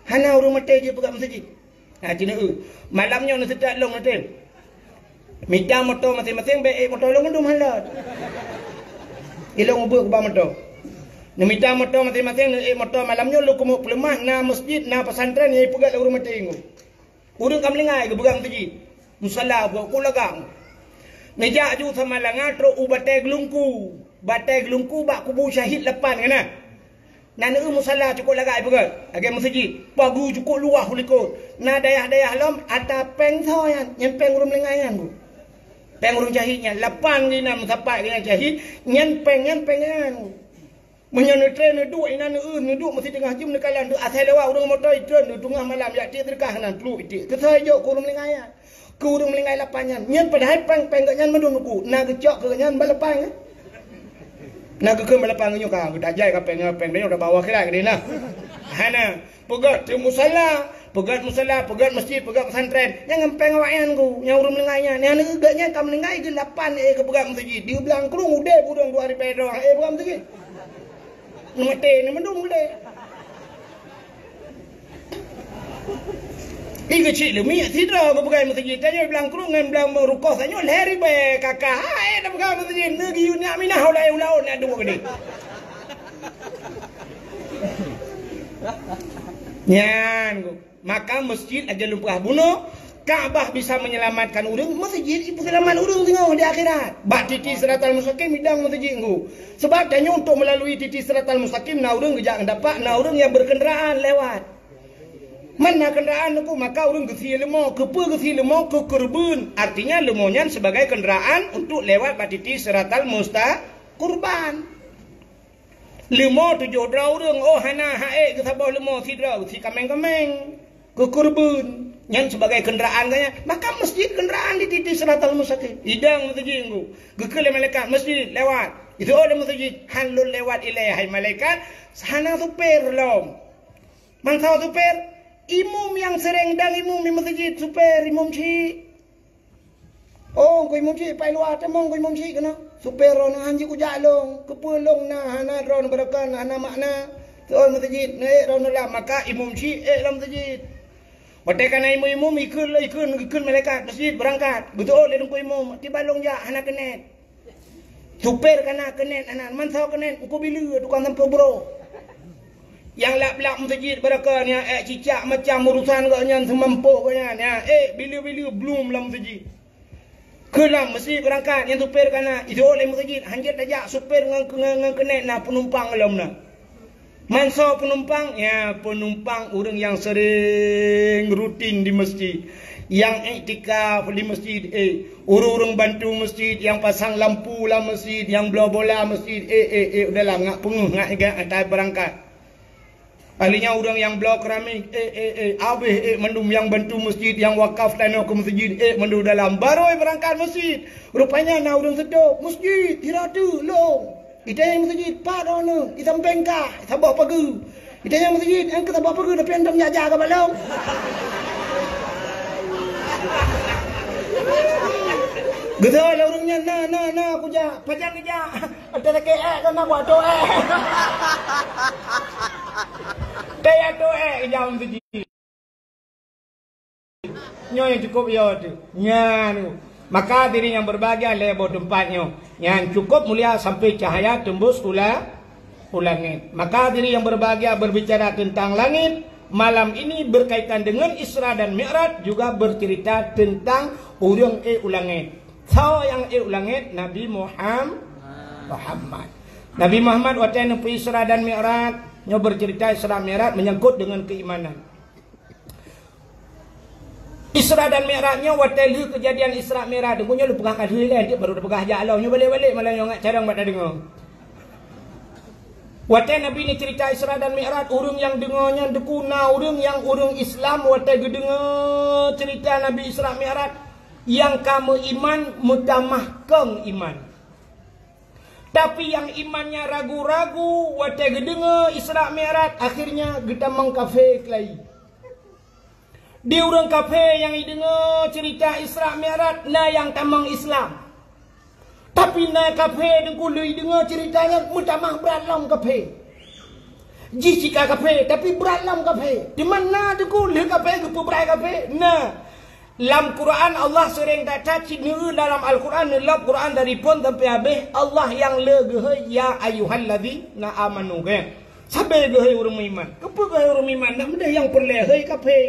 Hana ureuëng maté jipeugét masjid. Ha, ci neueu. Malam nyoe neuseutôt lôn neutem. Mita moto maséng-maséng, bèk ék moto lôn mandum han lôt. Ilôn ubeuek ubak moto. Neumita moto maséng-maséng, neuék moto malam nyoe lôn keumeung peuleumah, na meuseujid, na pesantren nyang ipeugöt lé ureueng maté nyoe. Ureueng ka meuninggai geupeugah meuseujid. Musala buet ku lagak. Neujak ju Samalanga trok u Batèe Geulungku. Batèe Geulungku bak kubu syahid lapan ka na. Na neueu musala cukôp lagak ipeugöt, lagèe meuseujid, pageue cukôp luwah u likôt. Na dayah-dayah lom ata pèng soe nyan, nyan pèng ureueng meuninggai nyan, Bu. Pèng ureueng syahid nyan, lapan geuh inan meusapat geuh nyan syahid, nyan pèng nyan pèng nyan, Bu. Meunyoe neutré neuduek inan neueu, neuduek meusideungoh jeuem neukalon, deuek asai lewat ureueng moto itreun, deuek teungoh malam jak tiek seudeukah nan pluek itiek. Keu soe jok keu ureueng meuninggai nyan. Keu ureueng meuninggai lapan nyan. Nyan padahai pèng-pèng geuh nyan mandum nuku. Na geucok keu geuh nyan balapan, eh? Na geukheun balapan geuh nyoe ka, geutajai ka pèng, pèng tanyoe tabawa kilat keudeh na. Hana. Peugöt teuh musala, peugöt musala, peugöt meuseujid, peugöt pesantren. Nyan ngon pèng awaknyan ku, nyang ureueng meuninggai nyan. Nyang geuh nyan ka meuninggai geuh lapan ék geupeugöt meuseujid. Di Blangkrueng udép ureueng dua ribèe droe, ék peugöt meuseujid. Neumaté ni mandum udép. Ih, keuchik leumiek sidroe geupeugöt meuseujid. Tanyoe Blangkrueng ngon Blang Rukoh tanyoe lhèe ribèe kakah. Hai, tapeugöt meuseujid. Neugeuyue nyak minah u laôt-laôt nyak duek keudeh. Nyan, maka meuseujid lagèe lôn peugah bunoe, Ka'bah bisa menyelamatkan ureueng, meuseujid jipeuseulamat ureueng singoh di akhirat. Bak titi Siratal Mustaqim idang meuseujid ngon. Sebab tanyoe untuk melalui titi Siratal Mustaqim na ureueng geujak ngon tapak, na ureueng nyang berkendaraan lewat. Man na kendaraan nyoe ku, maka ureueng geusie leumo. Keupeue geusie leumo? Keu keureubeuen. Artinya leumo nyan sebagai kendaraan untuk lewat bak titi Siratal Musta-, kurban. Leumo tujoh droe ureueng, oh hana, han ék geusaboh leumo sidroe, geusie kaméng-kaméng. Keu keureubeuen. Nyan sebagai kendaraan geuh nyan. Maka meuseujid kendaraan di titi Siratal Mustaqim. Idang meuseujid ngon. Geukheun lé malaikat, "Meuseujid, lewat." Itu, "Oh, lé meuseujid." "Han lôn lewat ilèe, hai malaikat, hana supir lom." Man soe supir? Imum nyang sering dang imum di meuseujid, supir imum chik. Oh, keu imum chik pai luwa tamong keu imum chik keunoe. Supir droeneuh han jikujak lôn, keupeue lôn na hana droeneuh beureukan, hana makna. Seuôt meuseujid, neuék droeneuh lam, maka imum chik ék lam meuseujid. Watèe ka na imum-imum, ikheun lé, ikheun, ikheun malaikat, meuseujid beurangkat. Geuseuôt lé teungku imum, tiba lôn jak hana keuneuk. Supir ka na keuneuk, hana, man soe keuneuk, Teungku Bileu, tukang sampôh buroe. Nyang lap-lap meuseujid beureukan, nyang ék cicak macam urusan gobnyan, seumampôh gobnyan, nyang ék bileu-bileu blum lam meuseujid. Keu lam meuseujid beurangkat, nyang supir ka na, iseuôt lé meuseujid, hanjeuet tajak supir ngon, ngon, ngon keuneuk na, peunumpang lom na. Man soe peunumpang? Ya, peunumpang ureueng nyang sering rutin di meuseujid, nyang iktikaf di meuseujid, eh, ureueng-ureueng bantu meuseujid, nyang pasang lampu lam meuseujid, nyang bloe bola meuseujid, eh, eh, eh, udahlah, ngat peungeuh, ngat ingat ata beurangkat. Ahli nyan ureueng nyang bloe keramik, eh, eh, eh, abéh, eh, mandum nyang bantu meuseujid, nyang wakaf tanoh keu meuseujid, eh, mandum dalam. Barô beurangkat meuseujid. Rupanya na ureueng seutôt, "Meuseujid, sira teuk lôn." Itanyong meuseujid, "Pat droeneuh?" "Di sampéng kah, saboh pageue." Itanyong meuseujid, "Nyang keu saboh pageue, tapi hantom jak-jak ka bak lôn." Geuseuôt lé ureueng nyan, "Na, na, na, kujak." "Pajan geujak?" "Ata lakèe ék keunan, kuatoe ék." Teuatoe ék geujak meuseujid. Nyoe nyang cukup yo teuh. Nyan. Maka hadirin yang berbahagia, lhèe boh teumpat nyoe. Nyan cukup mulia sampai cahaya tembus u la-, u langit. Maka hadirin yang berbahagia, berbicara tentang langit, malam ini berkaitan dengan Isra dan Mi'raj, juga bercerita tentang ureueng ék u langit. Soe nyang ék u langit? Nabi Muham-, Muhammad. Nabi Muhammad watèe neupeu Isra dan Mi'raj, nyoe bercerita Isra Mi'raj menyangkut dengan keimanan. Isra dan Mi'raj nyoe watèe lheueh keujadian Isra Mi'raj, teungku nyoe lôn peugah ka lheueh lé, baru tapeugah jak lom, nyoe balek-balek malam nyoe ngat carông bak tadeungoe. Watèe Nabi neucerita Isra dan Mi'raj, ureueng nyang deungoe nyan teungku na ureueng nyang ureueng Islam watèe geudeungoe cerita Nabi Isra Mi'raj, nyang ka meuiman meutamah kong iman. Tapi nyang imannya ragu-ragu watèe geudeungoe Isra Mi'raj, akhirnya geutamong kafé keulayi. Di ureueng kafé nyang jideungoe cerita Isra Mi'raj na nyang tamong Islam. Tapi na kafé teungku lheueh jideungoe cerita nyan meutamah brat lom kafé. Jih cit ka kafé, tapi brat lom kafé. Teuma na teungku lheueh kafé geupeubrai kafé? Na. Lam Quran Allah seuring that-that cit neueu dalam Al-Quran, neulop Quran dari phon sampai habéh, Allah nyang le geuhôi, "Ya ayyuhallazina amanu," kan? Sabe geuhôi ureuëng meuiman. Keupeue geuhôi ureuëng meuiman? Nak meudeh nyang peureulée hôi kafé.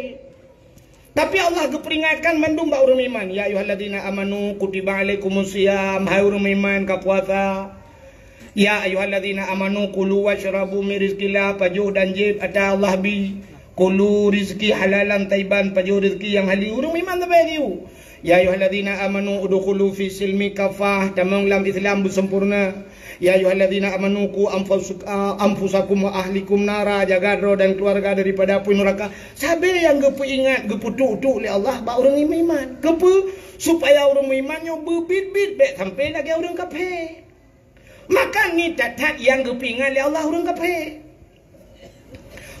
Tapi Allah geuperingatkan mandum bak ureuëng meuiman, "Ya ayyuhallazina amanu kutiba alaikumus siyam," hai ureuëng meuiman ka puasa. "Ya ayyuhallazina amanu kulu wasyrabu min rizqillah," pajoh dan jieb ata Allah bi. "Kulu rizqi halalan thayyiban," pajoh rezeki nyang hali ureuëng meuiman sabe jiu. "Ya ayyuhallazina amanu udkhulu fi silmi kafah," tamong lam Islam beusempurna. "Ya ayyuhallazina amanu qu anfusuk-, a, anfusakum wa ahlikum nara," jaga droe dan keluarga daripada apui neraka. Sabe nyang geupeuingat, geupeutuk-tuk lé Allah bak ureuëng meuiman. Keupeue? Supaya ureuëng meuiman nyoe beubiet-biet bék sampai lagée ureuëng kafé. Maka ngieng that-that nyang geupeuingat lé Allah ureuëng kafé.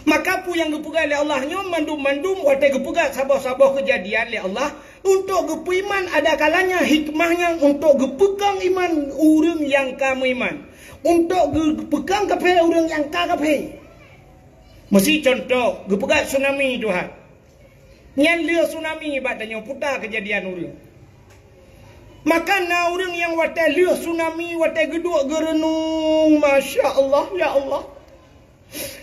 Maka peue nyang geupeugah lé Allah nyoe mandum-mandum watée geupeugah saboh-saboh keujadian lé Allah, untuk geupeuiman ada kalanya hikmah nyan untuk geupeukong iman ureuëng nyang ka meuiman, untuk geupeukong kafé ureuëng nyang ka kafé. Meusi cuntoh, geupeugah tsunami Tuhan. Nyan lheueh tsunami bak tanyoe puta keujadian ureuëng. Maka na ureuëng nyang watée lheueh tsunami, watée geuduek geureunung, "Masya Allah, ya Allah.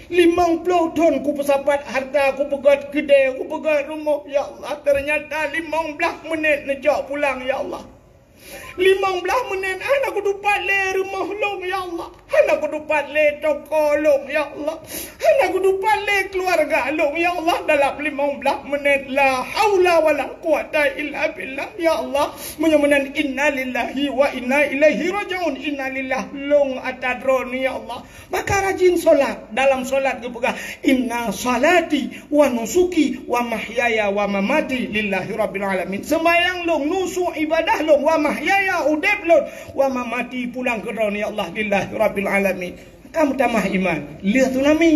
Limong ploh thon kupeusapat harta, kupeugét keudée, kupeugét rumoh, ya Allah. Teunyata limong blaih meunét neucok pulang, ya Allah. Limong blaih meunét hana kutupat lé rumoh lôn, ya Allah. Hana kutupat lé toko lôn, ya Allah. Hana kutupat lé keuluwarga lôn, ya Allah, dalam limong blaih meunét. La haula wala quwata illa billah, ya Allah." Meunyoe meunan, innalillahi wa inna ilaihi raji'un. Innalillah, lôn ata droeneuh, ya Allah. Maka rajin solat. Dalam solat geupeugah, "Inna salati wa nusuki wa mahyaya wa mamati lillahi rabbil alamin." Seumayang lôn, nusuk, ibadah lôn, wa mahyaya, udeb lôn, wa mamati, pulang keu droeneuh, ya Allah, lillahi rabbil alamin. Ka meutamah iman, lheueh tsunami.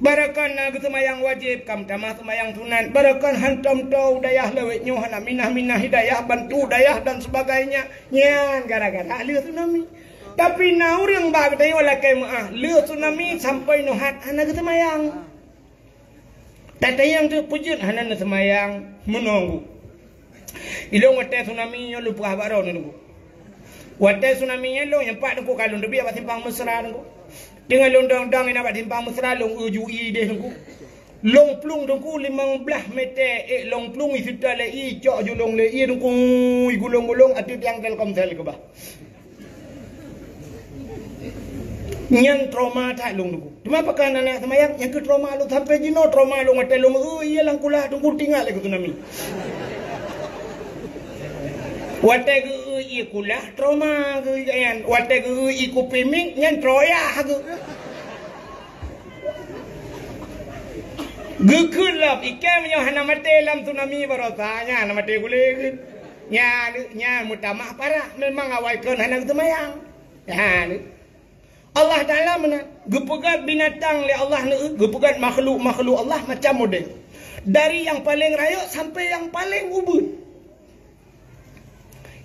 Barokon na geuseumayang wajéb, ka meutamah seumayang sunat. Barokon hantom toe dayah lawét nyoe hana minah-minah hidayah, bantu dayah dan sebagainya. Nyan gara-gara lheueh tsunami. Tapi na ureuëng bak geutanyoe lakée meuáh, lheueh tsunami sampoe nyoe hat hana geuseumayang. Tatanyong teuk peue jeuet hana neuseumayang meunoe. Ilôn watée tsunami nyoe lôn peugah bak droeneuh, Teungku. Watée tsunami nyan lôn nyang pat, Teungku, ka lôn teubiet bak simpang Mesra, Teungku. Teungoh lôn dong-dong inan bak simpang Mesra, lôn eu ju ié deh, Teungku. Lôn plueng, Teungku, limong blaih mètè, ék lôn plueng, iseutôt lé ié, icok ju lôn lé ié, Teungku, igulong-gulong ateueh tiang Telkomsel keubah. Nyan trauma that lôn, Teungku. Teuma pakon aneuk seumayang, nyang keu trauma lôn sampoe jinoe, trauma lôn watée lôn eu ié lam kulah, Teungku, teuingat lé keu tsunami. Watée geu eu ié kulah, trauma geu nyan. Watée geu eu ié kupi mic, nyan troyah geu. Geukheun lom, ié meunyoe hana maté lam tsunami barosa, nyan hana maté gulé geuh. Nyan, nyan meutamah parah, memang awai kon hana geuseumayang. Nyan. Allah Taala meunan, geupeugét binatang lé Allah neu, geupeugét makhluk-makhluk Allah macam model. Dari nyang paleng rayeuk sampai nyang paleng ubeut.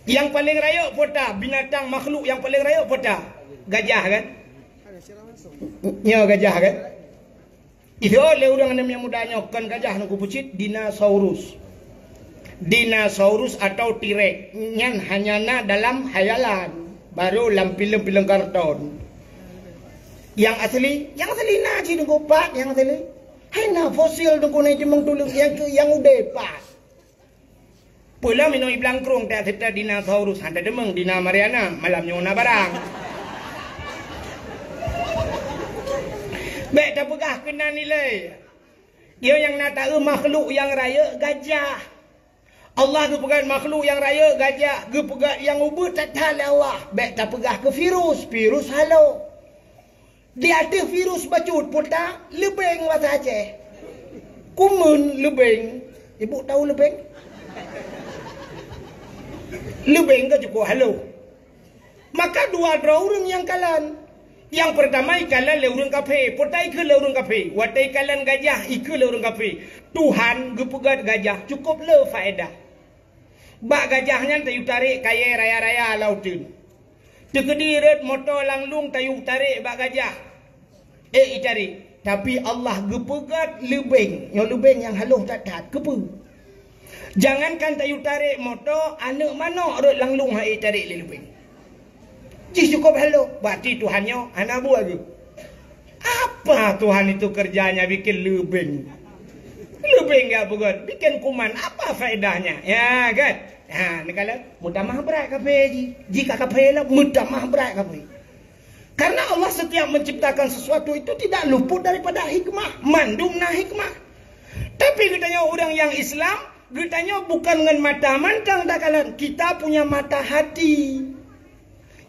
Nyang paleng rayeuk peue ta, binatang makhluk nyang paleng rayeuk peue ta? Gajah kan? Nyoe gajah kan? Itu lé ureuëng aneuk muda nyoe kon gajah, Teungku, peue cit, dinosaurus. Dinosaurus atau T-Rex nyan hanya na dalam khayalan, baru lam filem-filem karton. Nyang asli, nyang asli na cit, Teungku, pat nyang asli. Hai na fosil, Teungku, na cuma tuleueng nyang keu nyang udeb pat. Peue lom inoe i Blangkrueng ta seutôt dinosaurus, hana deungoe dina Mariana, malam nyoe na barang. Bék tapeugah keunan ilée. Nyoe nyang na taeu makhluk nyang rayeuk gajah. Allah geupeugét makhluk nyang rayeuk gajah, geupeugét nyang ubeut that-that lé Allah. Bék tapeugah keu virus, virus halo. Di ateueh virus bacut peue ta, leubeng basa Aceh. Kumeun leubeng. Ibu tahu leubeng? Leubeng ka cukup halôh. Maka dua droe ureuëng nyang kalon. Nyang peurtama ikalon lé ureuëng kafé. Peue ta ikheun lé ureuëng kafé? Watée ikalon gajah, ikheun lé ureuëng kafé. Tuhan geupeugét gajah cukup le faedah. Bak gajah nyan tayue tarek kayée raya-raya lam uteuen. Teukeudi rot moto lam lueng tayue tarek bak gajah. Eh, itarek. Tapi Allah geupeugét leubeng. Nyoe leubeng nyang halôh that-that. Keupeue? Jangankan tayue tarek moto, aneuk manok rot lam lueng han itarek lé leubeng. Jih cukôp halôh. Berarti Tuhan nyoe hana buet geuh. Apa Tuhan itu kerjanya bikin leubeng? Leubeng gak peugét, bikin kuman, apa faedahnya? Ya kan? Ha, neukalon, meutamah brat kaphé jih. Jika kaphé lah, meutamah brat kaphé. Karena Allah setiap menciptakan sesuatu itu tidak luput daripada hikmah. Mandum na hikmah. Tapi geutanyoe ureuëng nyang Islam, geutanyoe bukan ngon mata mantong takalon. Kita punya mata hati.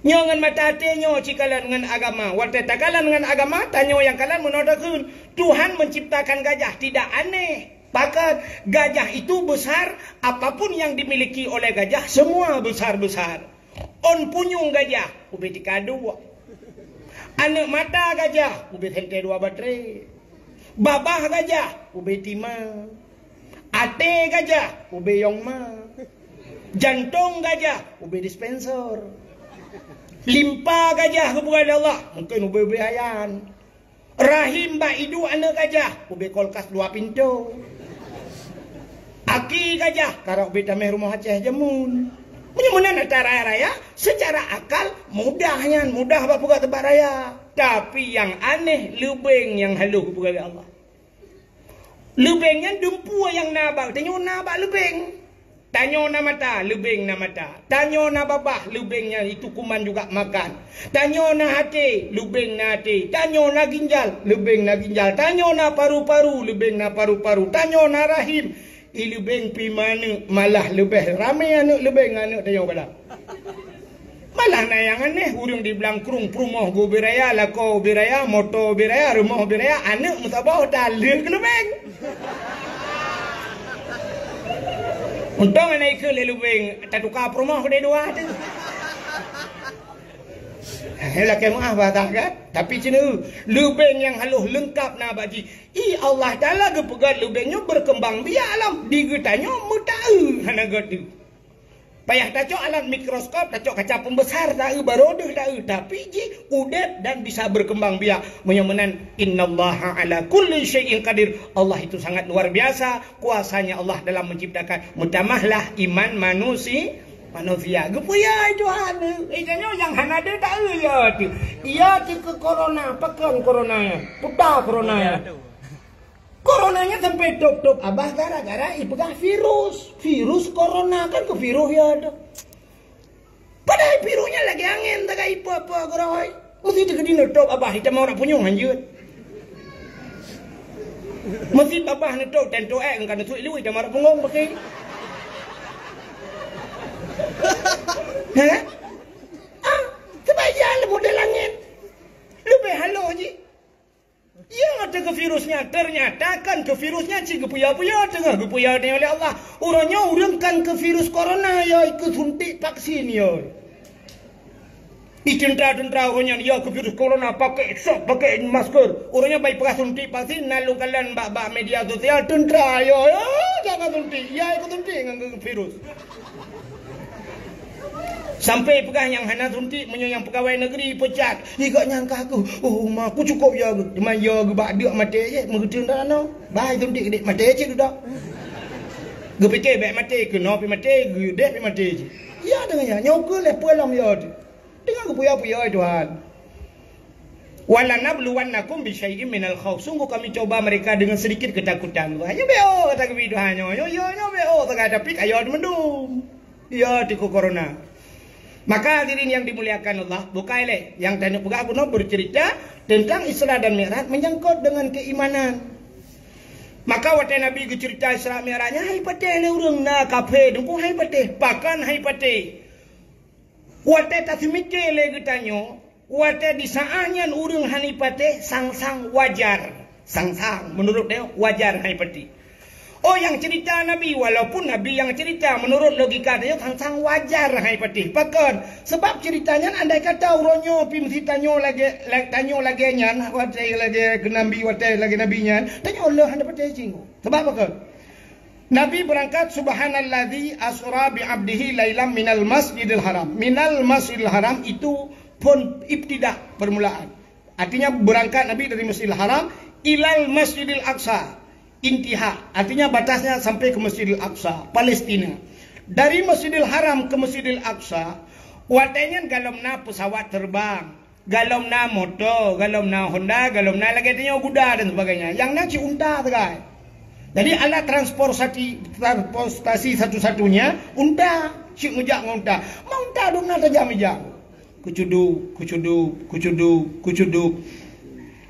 Nyoe ngon mata até nyoe cikalon ngon agama. Watée takalon ngon agama, tanyoe nyang kalon meunoe takheun. Tuhan menciptakan gajah tidak aneh. Pakon, gajah itu besar, apapun yang dimiliki oleh gajah, semua besar-besar. Ôn punyueng gajah, ubé tika dua. Aneuk mata gajah, ubé sentée dua batré. Babah gajah, ubé tima. Até gajah, ubé yong ma. Jantong gajah, ubé dispenser. Limpa gajah geupeugah lé Allah, mungken ubé-ubé ayan. Rahim bak iduek aneuk gajah, ubé kulkas dua pintoe. Aki gajah, karap ubé tameh rumoh Aceh jameun. Meunyoe meunan atra raya-raya, secara akal mudah nyan, mudah bak peugah teumpat raya. Tapi nyang aneh, leubeng nyang halôh geupeugah lé Allah. Leubeng nyan dumpeue nyang na bak, tanyoe na bak leubeng. Tanyoe na mata, leubeng na mata. Tanyoe na babah, leubeng nyan itu kuman juga makan. Tanyoe na até, leubeng na até. Tanyoe na ginjal, leubeng na ginjal. Tanyoe na paru-paru, leubeng na paru-paru. Tanyoe na rahim, i leubeng pih meuaneuk, malah leubeh ramé aneuk leubeng aneuk tanyoe bala. Malah na nyang aneh, ureuëng di Blangkrueng peurumoh geuh ubé raya, lakoe ubé raya, moto ubé raya, rumoh ubé raya, aneuk meusaboh taleuek keu leubeng. Untông aneuk ikeu lé leubeng, tatuka peurumoh keudeh dua teuh. Hei, lakée meuáh bah that kan? Tapi ceuneuk, leubeng nyang halôh leungkap na bak jih. I Allah Taala geupeugah leubeng nyoe berkembang biak lom, di geutanyoe meutaeu hana geuteuk. Payah tacok alat mikroskop, tacok kaca pembesar, taeu baroe deuh taeu, tapi jih udeb dan bisa berkembang biak. Meunyoe meunan, innallaha ala kulli syai'in qadir. Allah itu sangat luar biasa kuasanya Allah dalam menciptakan. Meutamahlah iman manusi-, manusia. Geupeuyah Tuhan, eh, tanyoe nyang hana deuh taeu ya tu. Ya tu ke corona, pakon corona ya. Puta corona ya. Corona nyan sampai top-top abah gara-gara ipeugah virus. Virus corona kan ke virus ya ada. Padahai virus nyan lagée angén tagai ipe-pe geuroi. Meusi teukeudi neutop abah itamah urat punyueng hanjeuet. Meusi babah neutop tento ék ngon ka neusui lui itamah urat punggong pakai. Hah? Ah, sebab iya le model angén. Leubeh halôh jih. Ya, teuka virus nyan, ternyata kan keu virus nyan cit geupuya-puya teungoh geupuya teuh oleh Allah. Uroe nyoe ureuëng kan keu virus corona ya ikeu suntik vaksin ya. Di teuntara-teuntara uroe nyan ya keu virus corona pakai sok, pakai masker. Uroe nyoe bai peugah suntik vaksin na lôn kalon bak, bak media sosial teuntara ya, ya jangan suntik. Ya ikeu suntik ngon virus. Sampai peugah nyang hana suntik, meunyoe nyang peugawai negeri pecat, "Ih, gak nyang ka aku, oh, ma aku cukôp ya geuh." Teuma ya geuh bak deuk maté cit, meugeuteuntara nyoe. Bah suntik dek maté cit dudoe. Geupike bek maté keunoe pi maté, geudek pi maté cit. Ya deungon ya, nyoe keuh lé peue lom ya tu. Deungon geupuya-puya Tuhan. "Walanabluwannakum bisyai'im minal khauf." Sungguh kami coba mereka dengan sedikit ketakutan. Nyoe B O kata keubiet Tuhan nyoe. Nyoe, nyoe, nyoe B O sagai tapi kaya teumandum. Ya, tiku corona. Maka hadirin yang dimuliakan Allah, bukai lé yang tani peugah bunoe bercerita tentang Isra dan Mi'raj menyangkut dengan keimanan. Maka watée Nabi geucerita Isra Mi'raj nyan hai patéh lé ureuëng na kaphé deungku hai patéh, pakan hai patéh. Watée taseumiké lé geutanyoe, watée di saát nyan ureuëng hana patéh, sang-sang wajar. Sang-sang, meunurot tanyoe, wajar hana patéh. Oh, nyang cerita Nabi, walaupun Nabi nyang cerita, meunurot logika tanyoe, sang-sang wajar hana patéh. Pakon? Sebab cerita nyan andai kata uroe nyoe pi meusi tanyoe lagée, la-, tanyoe lagée nyan, watée lagée keu Nabi, watée lagée Nabi nyan, tanyoe leuh hana patéh jinggoe. Sabab pakon? Nabi beurangkat, "Subhanalladzi asra bi abdihi lailam minal masjidil haram." Minal masjidil haram itu phon ibtida, permulaan. Artinya, berangkat Nabi dari Masjidil Haram ilal Masjidil Aqsa. Intiha, artinya batasnya sampai ke Masjidil Aqsa, Palestina. Dari Masjidil Haram ke Masjidil Aqsa, watée nyan galom na pesawat terbang, galom na moto, galom na Honda, galom na lagée tanyoe guda dan sebagainya. Yang na cit unta sagai. Jadi, alat transportasi, transportasi satu-satunya unta, cit meujak ngon unta. Ma unta dum na tajam ija. Kucuduk, kucuduk, kucuduk, kucuduk.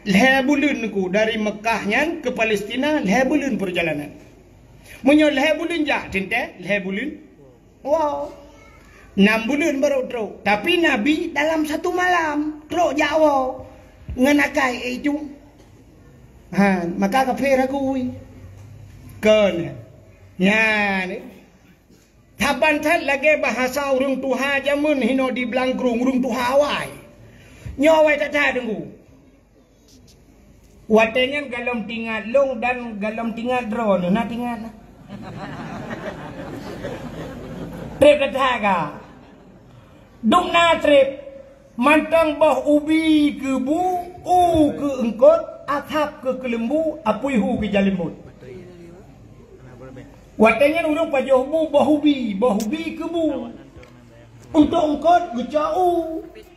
Lhée buleuen ku dari Mekah nyan ke Palestina, lhée buleuen perjalanan. Meunyoe lhée buleuen jak teuntée, lhée buleuen. Wow. Enam buleuen baru trok. Tapi Nabi dalam satu malam trok jak woe ngon akai, eh, itu. Ha, maka kafé ragu. Kon. Nyan. Saban that lagée bahasa ureuëng tuha jameun hinoe di Blangkrueng, ureuëng tuha awai. Nyoe awai that-that deungoe. Watée nyan galom tingat lôn dan galom tingat droeneuh, na tingat na. Treb that-that ka. Dum na treb, mantong boh ubi keu bu, u keu eungkot, asab keu keuleumbu, apui hu keu jalimbot. Watée nyan ureuëng pajoh bu, boh ubi, boh ubi keu bu. Untuk eungkot geucok u,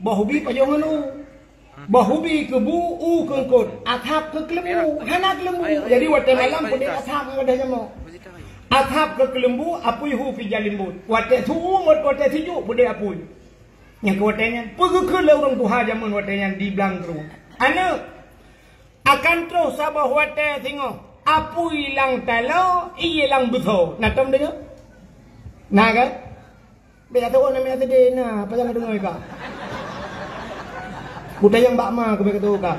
boh ubi pajoh ngon u. Boh ubi keu bu, u keu eungkot, asab keu keuleumbu, hana keuleumbu. Jadi watée malam peudeh asab ngon gadôh jamok. Asab keu keuleumbu, apui hu fi jalimbot. Watée su umat, watée sijuek peudeh apui. Nyang keu watée nyan, peugeukeue lé ureuëng tuha jameun watée nyan di Blangkrueng. Aneuëk, akan troh saboh watée singoh, apui lam taloe, ié lam beusoe. Na tom deungoe? Na kan? Bèk ateueh na mè teude na, pajan ka deungö ka. Kutanyong bak ma keubiet ateueh ka.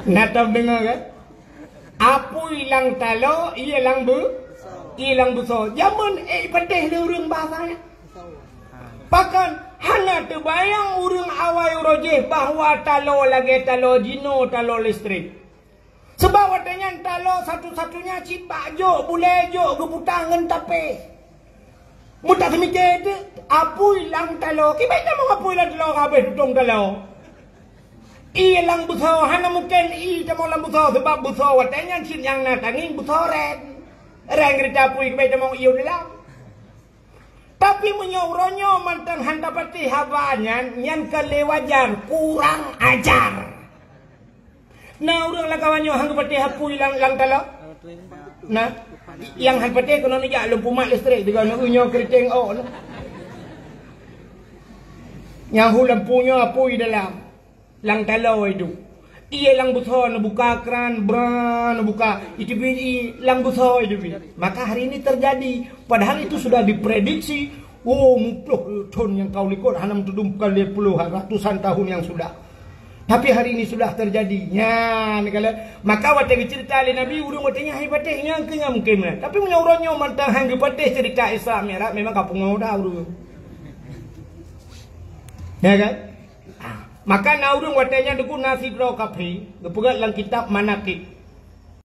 Na tom deungö kan? Apui lam taloe, ié lam beu-, ié lam beusoe. Jameun ék patéh lé ureueng bahasa nyan. Pakon hana teubayang ureueng awai uroe jih bahwa taloe lagèe taloe jinoe, taloe listrik. Sabab watèe nyan taloe satu-satunya cit bak jok, bulèe jok, geubuta ngon tapèh. Meutaseumiké teuk, apui lam taloe. Kiban tamong apui lam taloe ka habéh tutông taloe. Ié lam beusoe, hana mungken ié tamong lam beusoe, sabab beusoe watèe nyan cit nyang na tangieng beusoe rèn. Rèn geurita apui kiban tamong ié u dalam. Tapi meunyoe uroe nyoe mantong han tapatéh haba nyan, nyan ka lé wajar, kurang ajar. Na ureueng lam kawan nyoe han geupatéh apui lam, lam taloe? Na. Nyang han patéh keunoe neujak lôn pumat listrik, tiga neu nyoe keriting ôk na. Nyang hu lampu nyoe apui dalam. Lam taloe itu. Ié lam beusoe neubuka kran, bra neubuka, iteubiet ié lam beusoe iteubiet. Maka hari ini terjadi, padahal itu sudah diprediksi, oh, muploh thon nyang ka u likot hana meutudum bukan lhèe ploh, ratusan tahun yang sudah. Tapi hari ini sudah terjadi. Nyan kala, maka watèe geuceurita lé Nabi, ureueng watèe nyan han patéh, nyan keuh nyang mungken meunan. Tapi meunyoe uroe nyoe mantong han geupatéh ceurita Isra Mi'raj, memang ka pungo dah ureueng. Ya kan? Ah, maka na ureueng watèe nyan teungku na sidroe kafé, geupeugah lam kitab Manaqib.